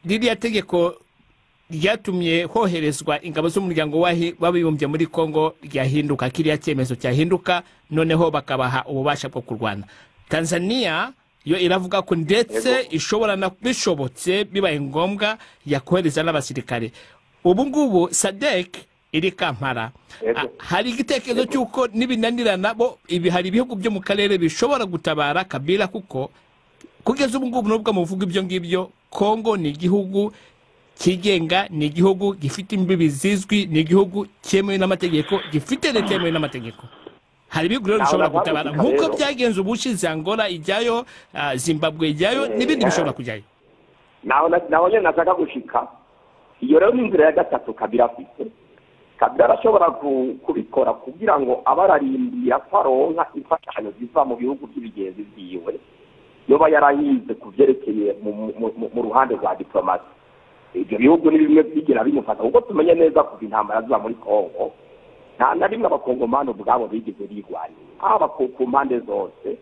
ririya tegeko ryatumye hoherezwa ingabo z'umuryango w'abibumbye muri Kongo ryahinduka, kiriya cyemezo cyahinduka, noneho bakabaha ububasha bwo kurwana. Tanzania yo iravuga ko ndetse ishobora na bishobotse bibaye ngombwa yakohereza n'abasirikare. Ubu ngubu SADC iri Kampala. Hari igitekerezo cy'uko nibinanirana bo ibi hari ibihugu byo mu karere bishobora gutabara Kabila, kuko Kugeza ubu ngubu, nubwo muvuga ibyo ngibyo, Kongo ni igihugu kigenga, ni igihugu gifite imbibi zizwi, ni igihugu cyemewe n'amategeko, gifite leta yemewe n'amategeko. Hari ibihugu rero bishobora gutabara nk'uko byagenze ubushize, Angola ijyayo, Zimbabwe ijyayo, n'ibindi bishobora kujyayo. Naho nyine nashaka gushika. Iyo rero ni inzira ya gatatu Kabila afite. Kabila arashobora kubikora kugira ngo abe ararindira ko aronka imfashanyo ziva mu bihugu by'ibigenzi byiwe yoba yarahize ku byerekeye mu ruhande rwa diplomasi. Ibyo bihugu ni bimwe bigera bimufata, kuko tumenye neza kuva intambara ziba muri Kongo nta na rimwe abakongomani ubwabo bigeze bigwanya, haba ku mpande zose.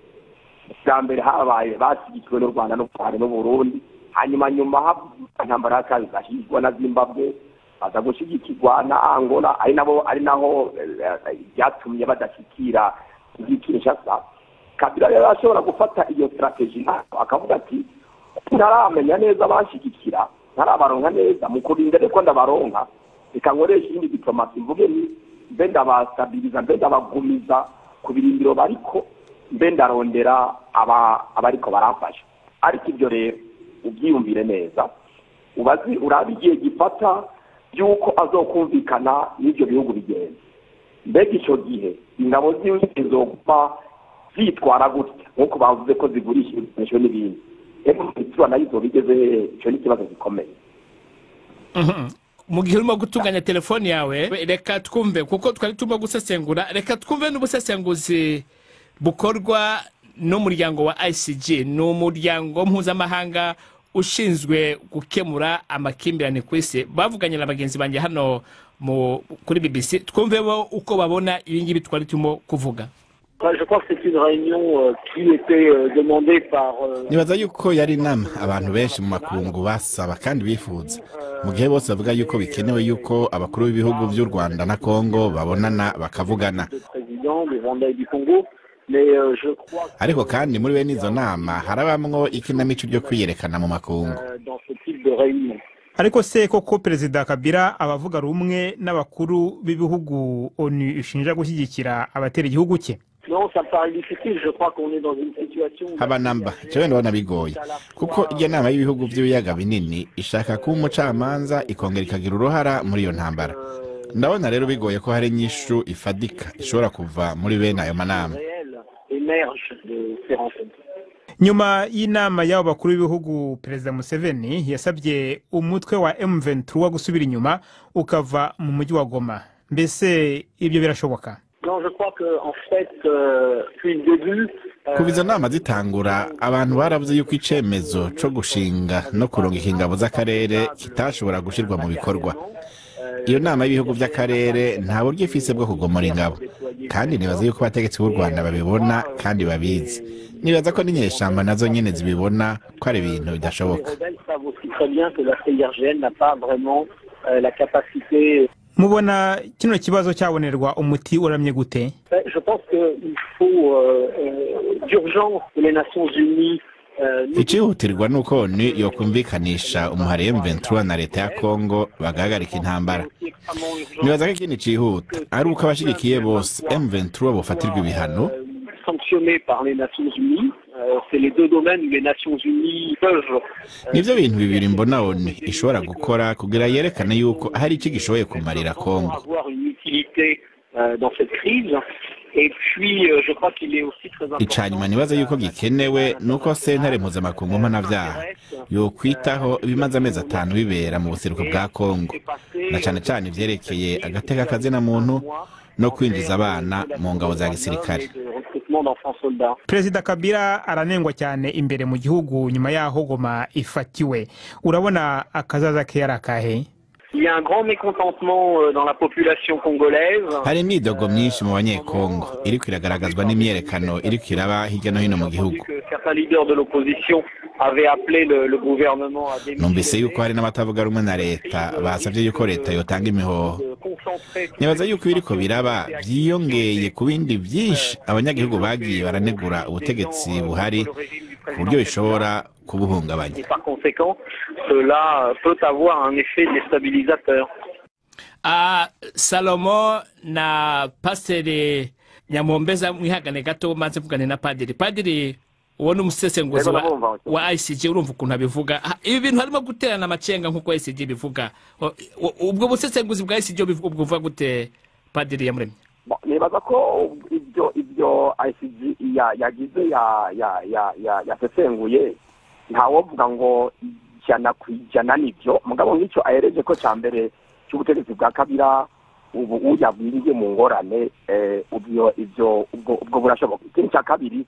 Bwa mbere habaye bashyigikiwe n'u Rwanda n'u Burundi, hanyuma nyuma intambara ya kabiri bashyigikirwa na Zimbabwe, baza gushyigikirwa na Angola, ari nabo ari naho byatumye badashyikira Kinshasa. Kabila rero ashobora gufata iyo stratégie akavuga ati: "Ntaramenya neza abashyigikira, ntarabaronka neza, mu kurinda ariko ndabaronka, reka nkoresha iyindi diplomasi, mvuge ni mbe ndabastabiriza, mbe ndabagumiza ku birindiro bariko, mbe ndarondera aba abariko baramfasha." Ariko ibyo rero ubyiyumvire neza, ubazi urabe igihe gifata by'uko azokumvikana n'ibyo bihugu bigenza. Mbega icyo gihe ingabo ziwe zizoguma zitwara gutya nk'uko bavuze ko zigurisha ibikoresho n'ibindi? M23 nayo izoba igeze hehe? Icyo ni ikibazo gikomeye. Mu gihe urimo gutunganya telefoni yawe, reka twumve, kuko twari turimo gusesengura, reka twumve n'ubusesenguzi bukorwa n'umuryango wa ICG. Ni umuryango mpuzamahanga ushinzwe gukemura amakimbirane ku isi. Bavuganye na bagenzi banjye hano kuri BBC. Twumve bo uko babona ibi ngibi twari turimo kuvuga. Je crois que c'est une réunion qui était demandée par Nibaza yuko yari inama abantu benshi mu makungu basaba kandi bifuza, mu gihe bose bavuga yuko bikenewe yuko abakuru b'ibihugu by'u Rwanda na Kongo babonana bakavugana. Deux présidents du Rwanda et du Congo. Mais je crois que Ariko kandi muri bene izo nama harabamwo ikinamico ryo kwiyerekana mu makungu. Dans ce type de réunion. Ariko se koko Perezida Kabila abavuga rumwe n'abakuru b'ibihugu ONU ishinja gushyigikira abatera igihugu cye? Non, ça me paraît difficile. Je crois qu'on est dans une situation où Haba namba, jewe ndabona bigoye, kuko iryo nama y'ibihugu by'ibiyaga binini ishaka kuba umucamanza, ikongera ikagira uruhara muri iyo ntambara. Ndabona rero bigoye ko hari inyishu ifadika ishobora kuva muri bene ayo manama. Réelle émerge de ces rencontres. Nyuma y'inama y'abo bakuru b'ibihugu, Perezida Museveni yasabye umutwe wa M23 gusubira inyuma ukava mu mujyi wa Goma. Mbese ibyo birashoboka? Non, je crois que en fait, depuis le début, Kuva izo nama zitangura, abantu baravuze yuko icemezo co gushinga no kurungika ingabo z'akarere kitashobora gushirwa mu bikorwa. Iyo nama y'ibihugu by'akarere nta buryo ifise bwo kugomora ingabo, kandi nibaza yuko abategetsi b'u Rwanda babibona kandi babizi. Nibaza ko n'inyeshamba nazo nyene zibibona ko ari ibintu les bidashoboka. Rebelles savent aussi très bien que la CIRGL n'a pas vraiment la capacité. Mubona kino kibazo cyabonerwa umuti uramye gute? Je pense qu'il faut d'urgence que les Nations Unies Icihutirwa ni uko ONU yokumvikanisha umuhari M23 na leta ya Kongo bagahagarika intambara. Nibaza ko ikindi cihuta ari uko abashigikiye bose M23 bofatirwa ibihano. Sanctionnés par les Nations Unies. C'est les deux domaines où les Nations Unies peuvent Nivyo bintu bibiri mbona ONU ishobora gukora kugira yerekane yuko hari icyo gishoboye kumarira Kongo. Avoir une utilité dans cette crise. Et puis, je crois qu'il est aussi très important. Icanyuma nibaza yuko gikenewe nuko sentare mpuzamakungu mpanavyaha yokwitaho ibimaze amezi 5 bibera mu buseruko bwa Kongo, na cane cane ivyerekeye agateka kazina muntu no kwinjiza abana mu ngabo za gisirikare. De recrutement d'enfants soldats. Perezida Kabila aranengwa cyane imbere mu gihugu nyuma y'aho Goma ifatiwe. Urabona akazaza ke yari akahe? Il y a un grand mécontentement dans la population congolaise. Hari imyidogo myinshi mu banyekongo iriko iragaragazwa n'imyerekano iriko iraba hirya no hino mu gihugu. Que certains leaders de l'opposition avaient appelé le gouvernement à démissionner. Numvise yuko hari n'abatavuga rumwe na leta basabye yuko leta yotanga imihoho. Nibaza yuko ibiriko biraba vyiyongeye ku bindi vyinshi abanyagihugu bagiye baranegura ubutegetsi buhari, ku buryo bishobora kubuhungabanya. Et par conséquent, cela peut avoir un effet déstabilisateur. Salomo na Pasiteri Nyamuhombeza, mwihagane gato maze mvugane na padiri. Padiri, Uwo ni umusesenguzi wa ICG, urumva ukuntu abivuga. Ibi bintu harimo guterana amacenga nk'uko ICG bivuga. Ubwo busesenguzi bwa ICG buvuga gute, Padiri Yamuremye? Nibaza ko ibyo ICG yagize yasesenguye ntawovuga ngo 100% nibyo, mugabo nk'icyo ahereje ko cya mbere cy'ubutegetsi bwa Kabila ubu uya bwinjiye mu ngorane, ibyo ubwo burashoboka. Ikindi cya kabiri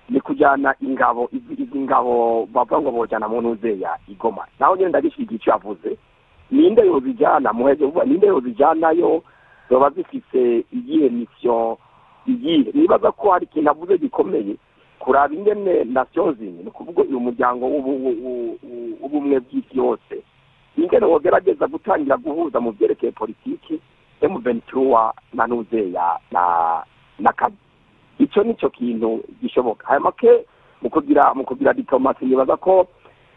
ni kujyana ingabo, izi ngabo bavuga ngo bojyana mu ntuzeya igoma, naho nyine ndagishyigikiye icyo yavuze. Ninde yozijyana muheze vuba, ninde yozijyanayo, zoba zifise iyihe mission iyihe? Nibaza ko hari ikintu avuze gikomeye kuraba ingene Nations Unies, ni ukuvuga uyu muryango w'ubumwe bw'isi yose, ingene wogerageza gutangira guhuza mu byerekeye politiki M23 na ntuzeya na Kabila. Icyo nicyo kintu gishoboka. Hanyuma ke mu kugira diplomasi, nibaza ko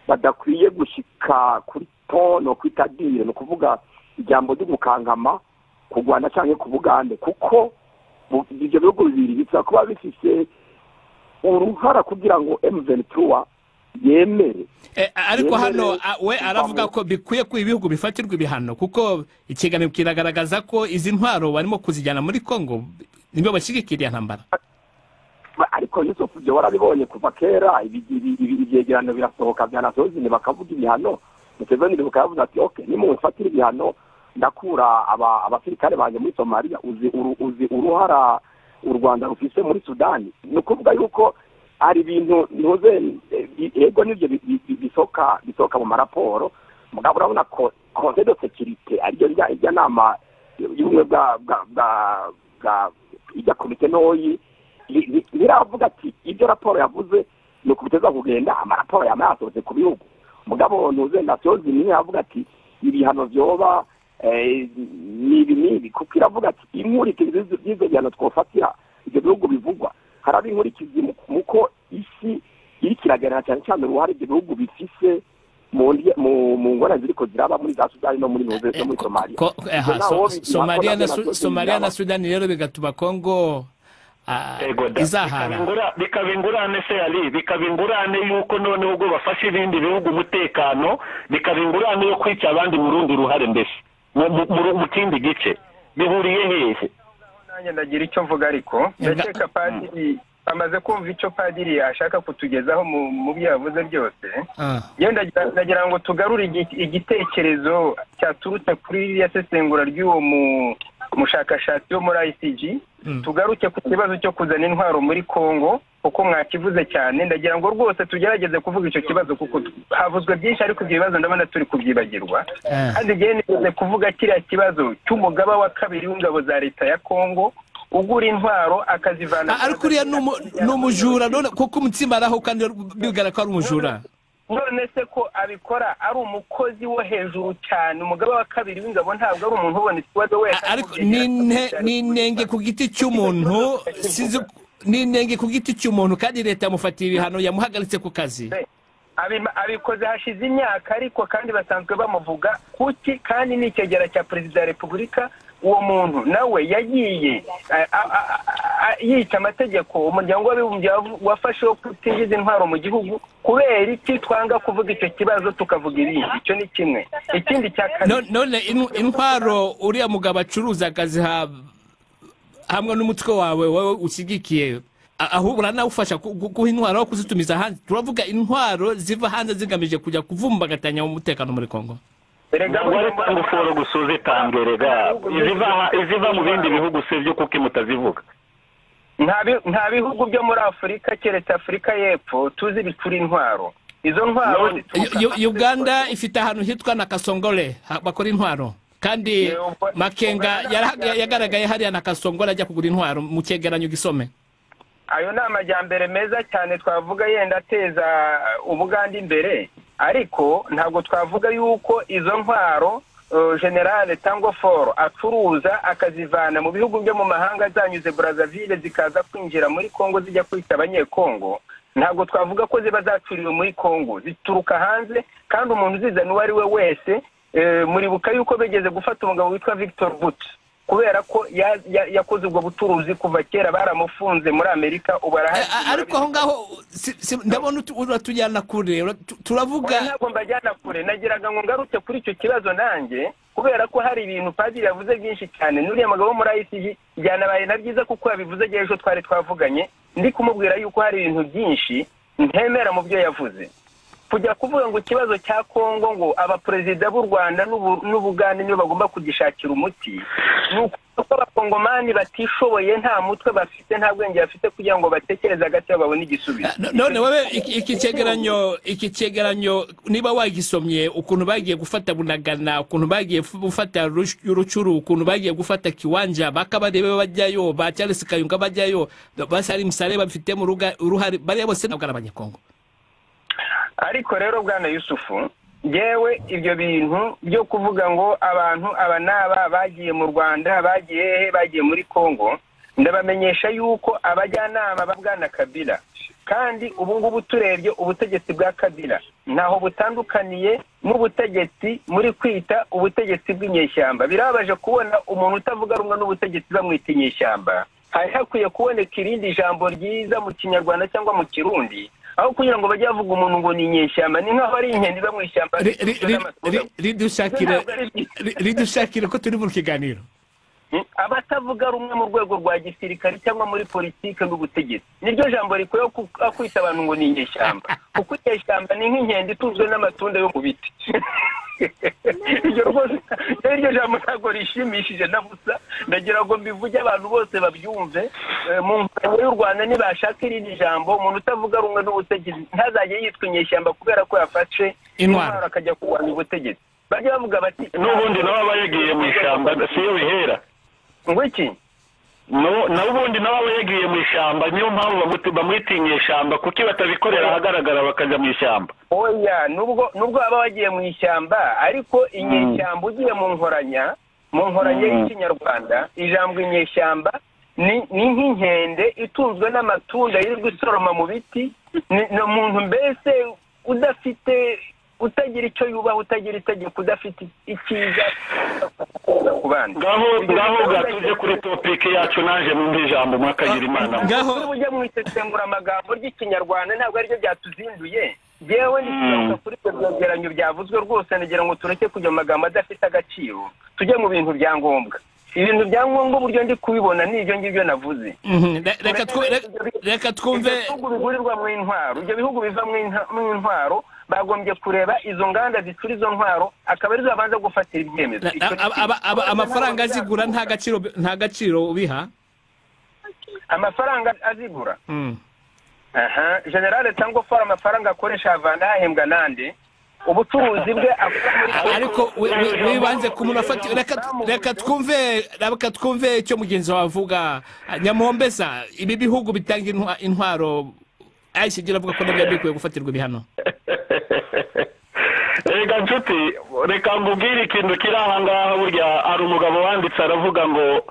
badakwiye gushika kuri tono kwitadire, ni ukuvuga ijambo ryo gukankama ku Rwanda canke ku Bugande, kuko ibyo bihugu bibiri bisaba kuba bifise uruhara kugira ngo M23 yemere. Ariko hano we aravuga ko bikwiye ko ibihugu bifatirwa ibihano, kuko ikiganiro kiragaragaza ko izi ntwaro barimo kuzijyana muri Kongo nibo bashyigikiriye ntambara. Ariko Yusuf byo warabibonye kuva kera, ibyegerano birasohoka bya Nations Unies bakavuga ibihano. Museveni bakavuga ati okay, nimumfatire ibihano ndakura abasirikare banje muri Somalia. Uzi uruhara u Rwanda rufise muri Sudani. Ni ukuvuga yuko ari ibintu ntuze ego nibyo bisoka mu maraporo, mugabo urabona ko Conseil de sécurité ariyo ijya nama y'ubumwe bwa ijya komite ntoyi biravuga ati ibyo raporo yavuze ni ukubiteza kugenda, amaraporo yama yasohotse ku bihugu. Mugabo ntuze Nations Unies yavuga ati ibihano vyoba nibi nibi, kuko iravuga ati inkurikizi z'ivyo bihano twofatira ibyo bihugu bivugwa haraba inkurikizi muko isi iri kiragaragara cyane cyane uruhare ibyo bihugu bifise mu ngorane ziriko ziraba muri za Sudani no muri no muri Somalia. Somalia na Sudani rero bigatuma Kongo izahara. Bikaba ingurane se Ali, bikaba ingurane yuko noneho ubwo bafashe ibindi bihugu umutekano, bikaba ingurane yo kwica abandi mu rundi ruhare, mbese mu kindi gice bihuriye hehe? Nanjye ndagira icyo mvuga, ariko ndakeka padiri amaze kumva icyo padiri ashaka kutugezaho mu byo yavuze byose. Ndagira ngo tugarure igitekerezo cyaturutse kuri iriya sesengura ry'uwo mushakashatsi wo muri ICG, tugaruke ku kibazo cyo kuzana intwaro muri Kongo, kuko mwakivuze cyane. Ndagira ngo rwose tugerageze kuvuga icyo kibazo, kuko havuzwe byinshi ariko ibyo bibazo ndabona turi kubyibagirwa. Kandi igihe nigeze kuvuga kiriya kibazo cy'umugaba wa kabiri w'ingabo za leta ya Kongo ugura intwaro akazivana. Ariko uriya ni umujura none, kuko umutsima araho kandi bigaragara ko ari umujura. None se ko abikora ari umukozi wo hejuru cyane, umugaba wa kabiri w'ingabo ntabwo ari umuntu ubona ikibazo wese. Ariko ni inenge ku giti cy'umuntu, sinzi ni inenge ku giti cy'umuntu, kandi leta yamufatiye ibihano, yamuhagaritse ku kazi. Abikoze hashize imyaka, ariko kandi basanzwe bamuvuga kuki, kandi ni icyegera cya perezida wa repubulika. Uwo muntu nawe yagiye yica amategeko umuryango w'abibumbye wafashe wo kutinjiza intwaro mu gihugu. Kubera iki twanga kuvuga icyo kibazo tukavuga ibindi? Icyo ni kimwe. Ikindi cya kabiri, none intwaro uriya mugabo acuruza akaziha hamwe n'umutwe wawe wowe ushyigikiye, ahubwo uranawufasha guha intwaro aho kuzitumiza hanze. Turavuga intwaro ziva hanze zigamije kujya kuvumbagatanya umutekano muri Kongo. Ntabwo ari tanguforo gusuza itambwe rega, iziva mu bindi bihugu si byo kuko mutazivuga. Nta bihugu byo muri Afurika keretse Afurika y'Epfo tuzi bicura intwaro. Izo ntwaro Uganda ifite ahantu hitwa na Kasongole bakora intwaro, kandi Makenga yagaragaye hariya na Kasongole ajya kugura intwaro mu cyegeranyo gisome. Ayo ni amajyambere meza cyane twavuga yenda ateza Ubuganda imbere, ariko ntabwo twavuga yuko izo ntwaro General Tango Foro acuruza akazivana mu bihugu byo mu mahanga zanyuze Brazzaville zikaza kwinjira muri Kongo zijya kwita abanyekongo. Ntabwo twavuga ko ziba zacuriwe muri Kongo, zituruka hanze, kandi umuntu uzizana uwo ari we wese. Muribuka yuko begeze gufata umugabo witwa Victor But. Kubera ko yakoze ubwo bucuruzi kuva kera, baramufunze muri Amerika, ubu arahari. Ariko aho ngaho ndabona uratujyana kure, turavuga. Ntabwo mbajyana kure, nagiraga ngo ngaruke kuri icyo kibazo nanjye, kubera ko hari ibintu padiri yavuze byinshi cyane. N'uriya mugabo wo muri ICG byanabaye na byiza kuko yabivuze ejo twari twavuganye, ndi kumubwira yuko hari ibintu byinshi ntemera mu byo yavuze. Kujya kuvuga ngo ikibazo cya Kongo ngo abaperezida b'u Rwanda n'Ubugande nibo bagomba kugishakira umuti, ni uko abakongomani batishoboye, nta mutwe bafite, nta bwenge bafite kugira ngo batekereze hagati yabo babone igisubizo. None wowe iki cyegeranyo niba wagisomye, ukuntu bagiye gufata Bunagana, ukuntu bagiye gufata Rucuru, ukuntu bagiye gufata Kiwanja, bakabarebe bajyayo, ba Charles Kayunga bajyayo, basari Musare bafitemo uruhare, bariya bose ntabwo ari abanyekongo. Ariko rero bwana Yusufu, yewe ibyo bintu byo kuvuga ngo abantu aba n'aba bagiye mu Rwanda, bagiye hehe, bagiye muri Kongo, ndabamenyesha yuko abajyanama ba bwana Kabila, kandi ubu ngubu turebye ubutegetsi bwa Kabila ntaho butandukaniye n'ubutegetsi muri kwita ubutegetsi bw'inyeshyamba. Birababaje kubona umuntu utavuga rumwe n'ubutegetsi bamwita inyeshyamba. Hari hakwiye kuboneka irindi jambo ryiza mu Kinyarwanda cyangwa mu Kirundi, aho kugira ngo bajye bavuga umuntu ngo ni inyeshyamba, ni nkaho ari inkende iba mu ishyamba. Ridushakire ko turi mu kiganiro. Abatavuga rumwe mu rwego rwa gisirikare cyangwa muri politike n'ubutegetsi, niryo jambo rikwiye kwita abantu ngo ni inyeshyamba, kuko inyeshyamba ni nk'inkende itunzwe n'amatunda yo mu biti. Iryo rwose iryo jambo ntabwo rishimishije na busa, ndagira ngo mbivuge abantu bose babyumve. Mu nkoranya y'u Rwanda nibashaka irindi jambo, umuntu utavuga rumwe n'ubutegetsi ntazajye yitwa inyeshyamba kubera ko yafashe intwaro akajya kurwanya ubutegetsi. Bajya bavuga bati n'ubundi nabo aba yagiye mu ishyamba, siyo bihera. Ngo iki? N'ubundi nabo aba yagiye mu ishyamba, niyo mpamvu bamwita inyeshyamba, kuki batabikorera ahagaragara bakajya mu ishyamba? Oya, nubwo baba bagiye mu ishyamba, ariko inyeshyamba ugiye mu nkoranya y'ikinyarwanda, ijambo inyeshyamba ni nk'inkende itunzwe n'amatunda yirirwa isoroma mu biti, ni umuntu mbese udafite, utagira icyo yubaha, utagira itegeko, udafite icyiza ku bandi. Ngaho gatuje kuri topike yacu, naje mu ijambo mwakagira Imana. Ngaho ujya mu isesenguramagambo ry'ikinyarwanda ntabwo aribyo byatuzinduye. Yewe nitugaruka kuri ibyo byegeranyo byavuzwe rwose, nagira ngo tureke kujya mu magambo adafite agaciro, tujye mu bintu bya ngombwa. Ibintu bya ngombwa uburyo ndi kubibona ni ibyo ngibyo navuze. Reka twumve ibihugu bigurirwa mu intwaro, ibyo bihugu biva mu intwaro bagombye kureba izo nganda zicura izo ntwaro, akaba arizo babanza gufatira ibyemezo. Amafaranga azigura nta gaciro ubiha? Amafaranga azigura? Aha, General Tango Fora amafaranga akoresha avana ahembwa nande? Ubucuruzi bwe akora muri. Ariko wibanze ku muntu afata. Reka twumve icyo mugenzi wawe avuga. Nyamuhombeza, ibi bihugu bitanga intwaro, ICG iravuga ko nabyo bikwiye gufatirwa ibihano. Reka nshuti, reka mbubwire ikintu kiri aha ngaha. Burya hari umugabo wanditse aravuga ngo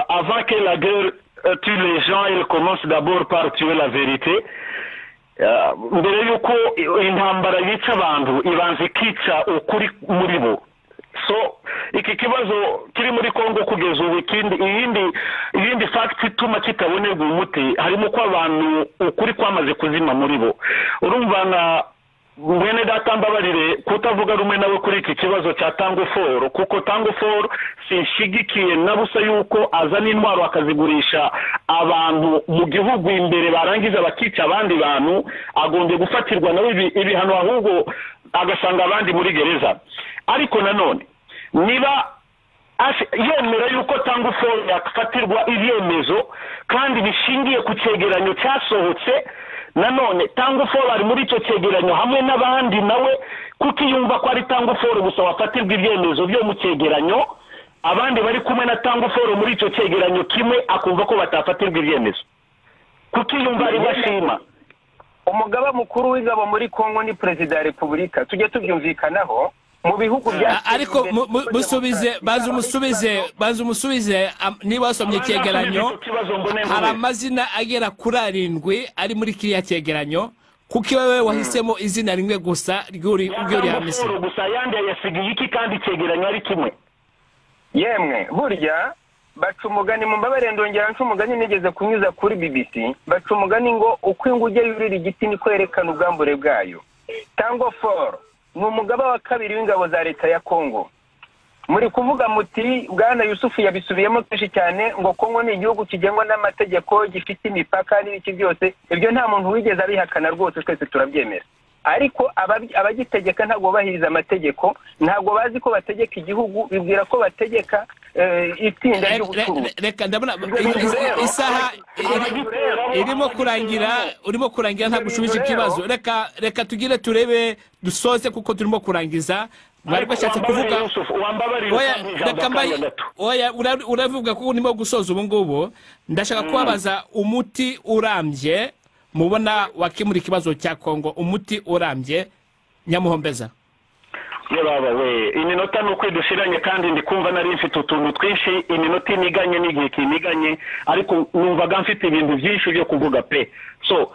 avant que la guerre tue les gens, il commence d'abord par tuer la vérité. Mbere yuko intambara yica abantu, ibanza ikica ukuri muri bo. So iki kibazo kiri muri Kongo kugeza ubu, iyindi fact ituma kitabonerwa umuti, harimo ko abantu ukuri kwamaze kuzima muri bo. Urumva nka mwene data, mbabarire kutavuga rumwe nawe kuri iki kibazo cya Tango Foro, kuko Tango Foro sinshigikiye na busa yuko azana intwaro akazigurisha abantu mu gihugu imbere, barangiza bakica abandi bantu. Agombye gufatirwa nawe ibihano, ahubwo agasanga abandi muri gereza. Ariko nanone niba yemera yuko Tango Foro yafatirwa ibyemezo kandi bishingiye ku cyegeranyo cyasohotse, nanone Tango Foro ari muri icyo cyegeranyo hamwe n'abandi, nawe kuko yumva ko ari Tango Foro gusa wafatirwa ibyemezo byo mu cyegeranyo, abandi bari kumwe na Tango Foro muri icyo cyegeranyo kimwe akumva ko batafatirwa ibyemezo, kuko yumva ari bashima. Umugaba mukuru w'ingabo muri Kongo ni perezida wa Repubulika, tujye tubyumvikanaho. Mu bihugu bya ariko musubize, baza umusubize niba wasomye icyegeranyo, hari amazina agera kuri 7 ari muri kiriya cyegeranyo, kuko wewe wahisemo izina rimwe gusa ry'uri Hamisi gusa, yandi yasigiye iki kandi icyegeranyo ari kimwe? Yemwe burya baca umugani, mu mbabare ndongera nca umugani nigeze kunyuza kuri BBC, baca umugani ngo uko inguge yurira igiti niko yerekana ubwambure bwayo. Tango Fort ni umugaba wa kabiri w'ingabo za leta ya Kongo. Muri kuvuga muti bwana Yusufu yabisubiyemo kenshi cyane ngo Kongo ni igihugu kigengwa n'amategeko, gifite imipaka n'ibiki byose, ibyo nta muntu wigeze abihakana rwose, twese turabyemera. Ariko abagitegeka ntabwo bubahiriza amategeko, ntabwo bazi ko bategeka igihugu, bibwira ko bategeka itsinda ry'ubucuruzi. Reka ndabona isaha irimo kurangira, urimo kurangira ntabwo ushubije ikibazo. Reka tugire turebe dusoze kuko turimo kurangiza. Mwari bashatse kuvuga oya, uravuga ko urimo gusoza ubu ngubu. Ndashaka kubabaza umuti urambye mubona wakemura ikibazo cya Kongo, umuti urambye Nyamuhombeza. Ye baba we, iminota nuko idushiranye kandi ndikumva nari mfite utuntu twinshi, iminota imiganye n'igihe kimiganye, ariko numvaga mfite ibintu byinshi byo kuvuga pe. So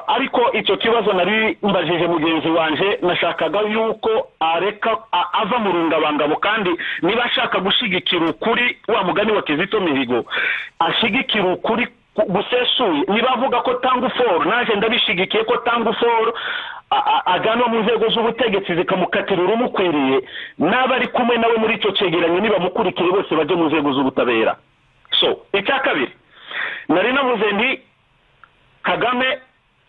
ariko icyo kibazo nari mbajije mugenzi wanje, nashakaga yuko areka ava mu rungabangabo, kandi niba ashaka gushigikira ukuri wa mugani wa Kizito Mihigo, ashigikira ukuri gusesuye. Niba avuga ko Tango Fort, naje ndabishigikiye ko Tango Fort ajyanwa mu nzego z'ubutegetsi zikamukatira urumukwiriye, n'abari kumwe nawe muri icyo cegeranyo nibamukurikire bose bajye mu nzego z'ubutabera. So icya kabiri nari navuze nti Kagame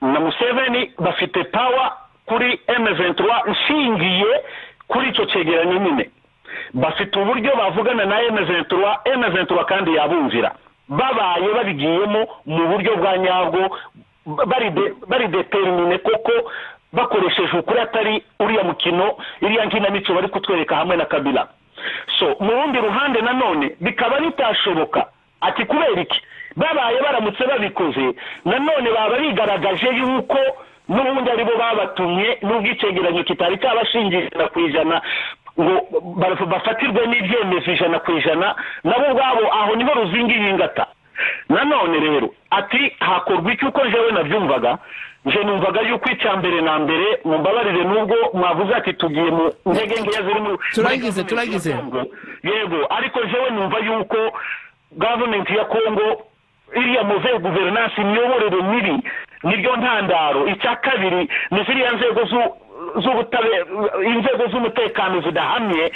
na Museveni bafite power kuri M23 nshingiye kuri icyo cegeranyo nyine, bafite uburyo bavugana na M23, M23 kandi yabumvira babaye babigiyemo mu buryo bwa nyabwo, bari determine koko bakoresheje ukuri, atari uriya mukino iriya nkinamico bari kutwereka hamwe na Kabila. So mu rundi ruhande nanone bikaba bitashoboka, ati kubera iki babaye baramutse babikoze nanone baba bigaragaje yuko n'ubundi aribo babatumye, n'ubwo icegeranyo kitari cyabashingiye 100% ngo bafatirwe n'ibyemezo 100%, nabo ubwabo aho niho ruzingiye ingata. Nanone rero ati hakorwa iki? Uko jewe nabyumvaga, nje numvaga yuko icya mbere na mbere, mumbabarire nubwo mwavuze ati tugiye mu ntege nkeya ziri mu turangize yego, ariko jewe numva yuko government ya Kongo iriya mauvaise gouvernance, imiyoborere mibi niryo ntandaro. Icya kabiri ni ziriya nzego z'ubutabera, inzego z'umutekano zidahamye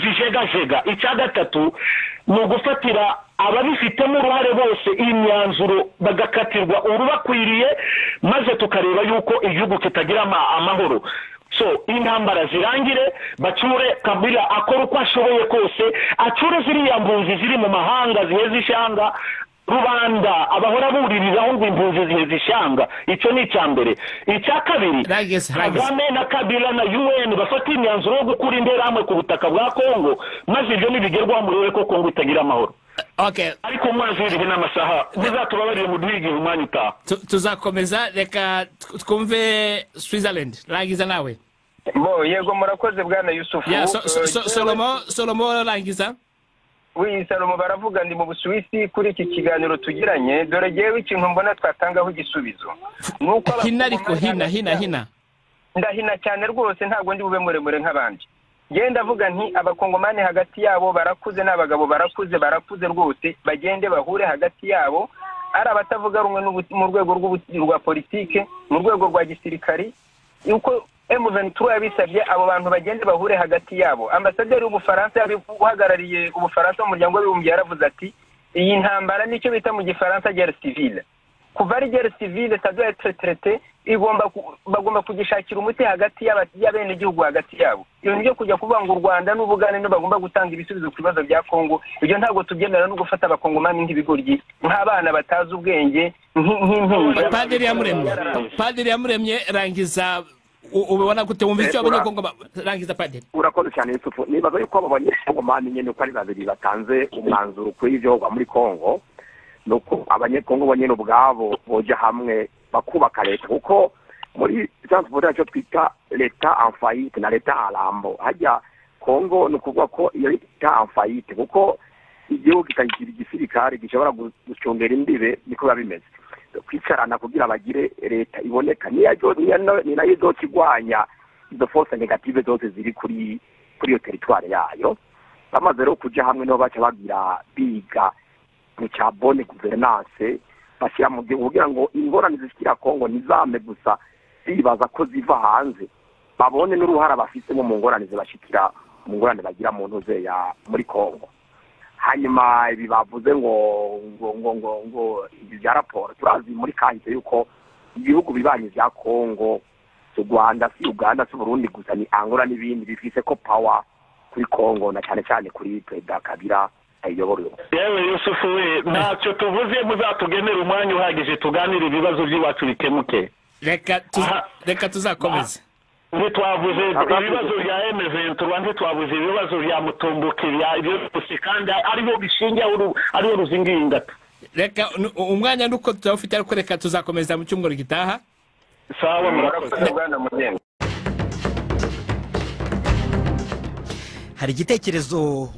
zijegajega. Icya gatatu ni ugufatira ababifitemo uruhare bose imyanzuro bagakatirwa urubakwiriye, maze tukareba yuko igihugu kitagira amahoro. So intambara zirangire, bacyure Kabila akora uko ashoboye kose, acyure ziriya mpunzi ziri mu mahanga ziheze ishanga rubanda, abahora buririraho ngo impunzi ziheze ishanga. Icyo ni icya mbere. Icya kabiri, Kagame na Kabila na UN bafata imyanzuro yo gukura interahamwe ku butaka bwa Kongo, maze ibyo nibigerwaho murebe ko Kongo itagira amahoro. Okay. Ariko umwanzi w'ibihe n'amasaha muzatubabarire muduhe igihe umwanya utaha. Tuzakomeza, reka twumve Switzerland. Rangiza nawe. Bo yego, murakoze bwana Yusufu. Solomo rangiza. Oui, Salomo baravuga ndi mu Busuwisi kuri iki kiganiro tugiranye. Dore jewe ikintu mbona twatangaho igisubizo nuko hina, ariko hina ndahina cyane rwose, ntabwo ndi bube muremure nk'abandi. Genda avuga nti abakongomani hagati yabo barakuze, n'abagabo barakuze rwose, bagende bahure hagati yabo, ari abatavuga rumwe mu rwego rwa politike, mu rwego rwa gisirikari, uko M23 yabisabye abo bantu bagende bahure hagati yabo. Ambasaderi w'Ubufaransa uhagarariye Ubufaransa mu muryango w'abibumbye yaravuze ati iyi ntambara nicyo bita mu gifaransa guerre civile. Kuva ari guerre civile ça doit être traité, bagomba kugishakira umuti hagati y'abenegihugu hagati yabo. Iyo nibyo kujya kuvuga ngo u Rwanda n'Ubugande no bagomba gutanga ibisubizo ku bibazo bya Kongo, ibyo ntabwo tubyemera, no gufata abakongomani nk'ibigoryi, nk'abana batazi ubwenge, nk'impinja. Padiri Yamuremye, rangiza. Ubona gute wumva icyo abanyekongo rangiza Padiri? Urakoze cyane Yusufu. Nibaza yuko abo banyekongomani nyene uko ari babiri batanze umwanzuro kuri ivyo muri Kongo, nuko abanyekongo bonyene ubwabo boja hamwe bakubaka leta, kuko muri transport cyo twita leta en faillite na leta alambo. Hajya Kongo ni ukuvuga ko iyo leta en faillite, kuko igihugu kitagira igisirikare gishobora gucungera imbibe, niko biba bimeze. Kwicarana kugira bagire leta iboneka, ni nayo izokigwanya izo force negative zose ziri kuri iyo territoire yayo. Bamaze rero kuja hamwe, niho baca bagira biga mu cya bonne gouvernance, bashyira mu gihugu kugira ngo ingorane zishikira Kongo ntizame gusa bibaza ko ziva hanze, babone n'uruhara bafisemo mu ngorane zibashikira, mu ngorane bagira mu ntuze ya muri Kongo. Hanyuma ibi bavuze ngo ibi bya raporo, turazi muri kahise yuko ibihugu bibanyi bya Kongo, si Rwanda, si Uganda, si Burundi gusa, ni Angola n'ibindi bifise ko power kuri Kongo, na cyane cyane kuri Perezida Kabila ayiyobora uyu. Yewe Yusufu we, ntacyo tuvuze, muzatugenere umwanya uhagije tuganire ibibazo by'iwacu bikemuke. Reka tuzakomeze. Ntitwavuze ibibazo bya M23, ntitwavuze ibibazo bya Mutumbuki, bya ibyo byose, kandi ariho bishingiye, ariho ruzingiye ingata. Reka umwanya nuko turawufite, ariko reka tuzakomeza mu cyumweru gitaha. Sawa, murakoze. Bwana Mugenzi. Hari igitekerezo.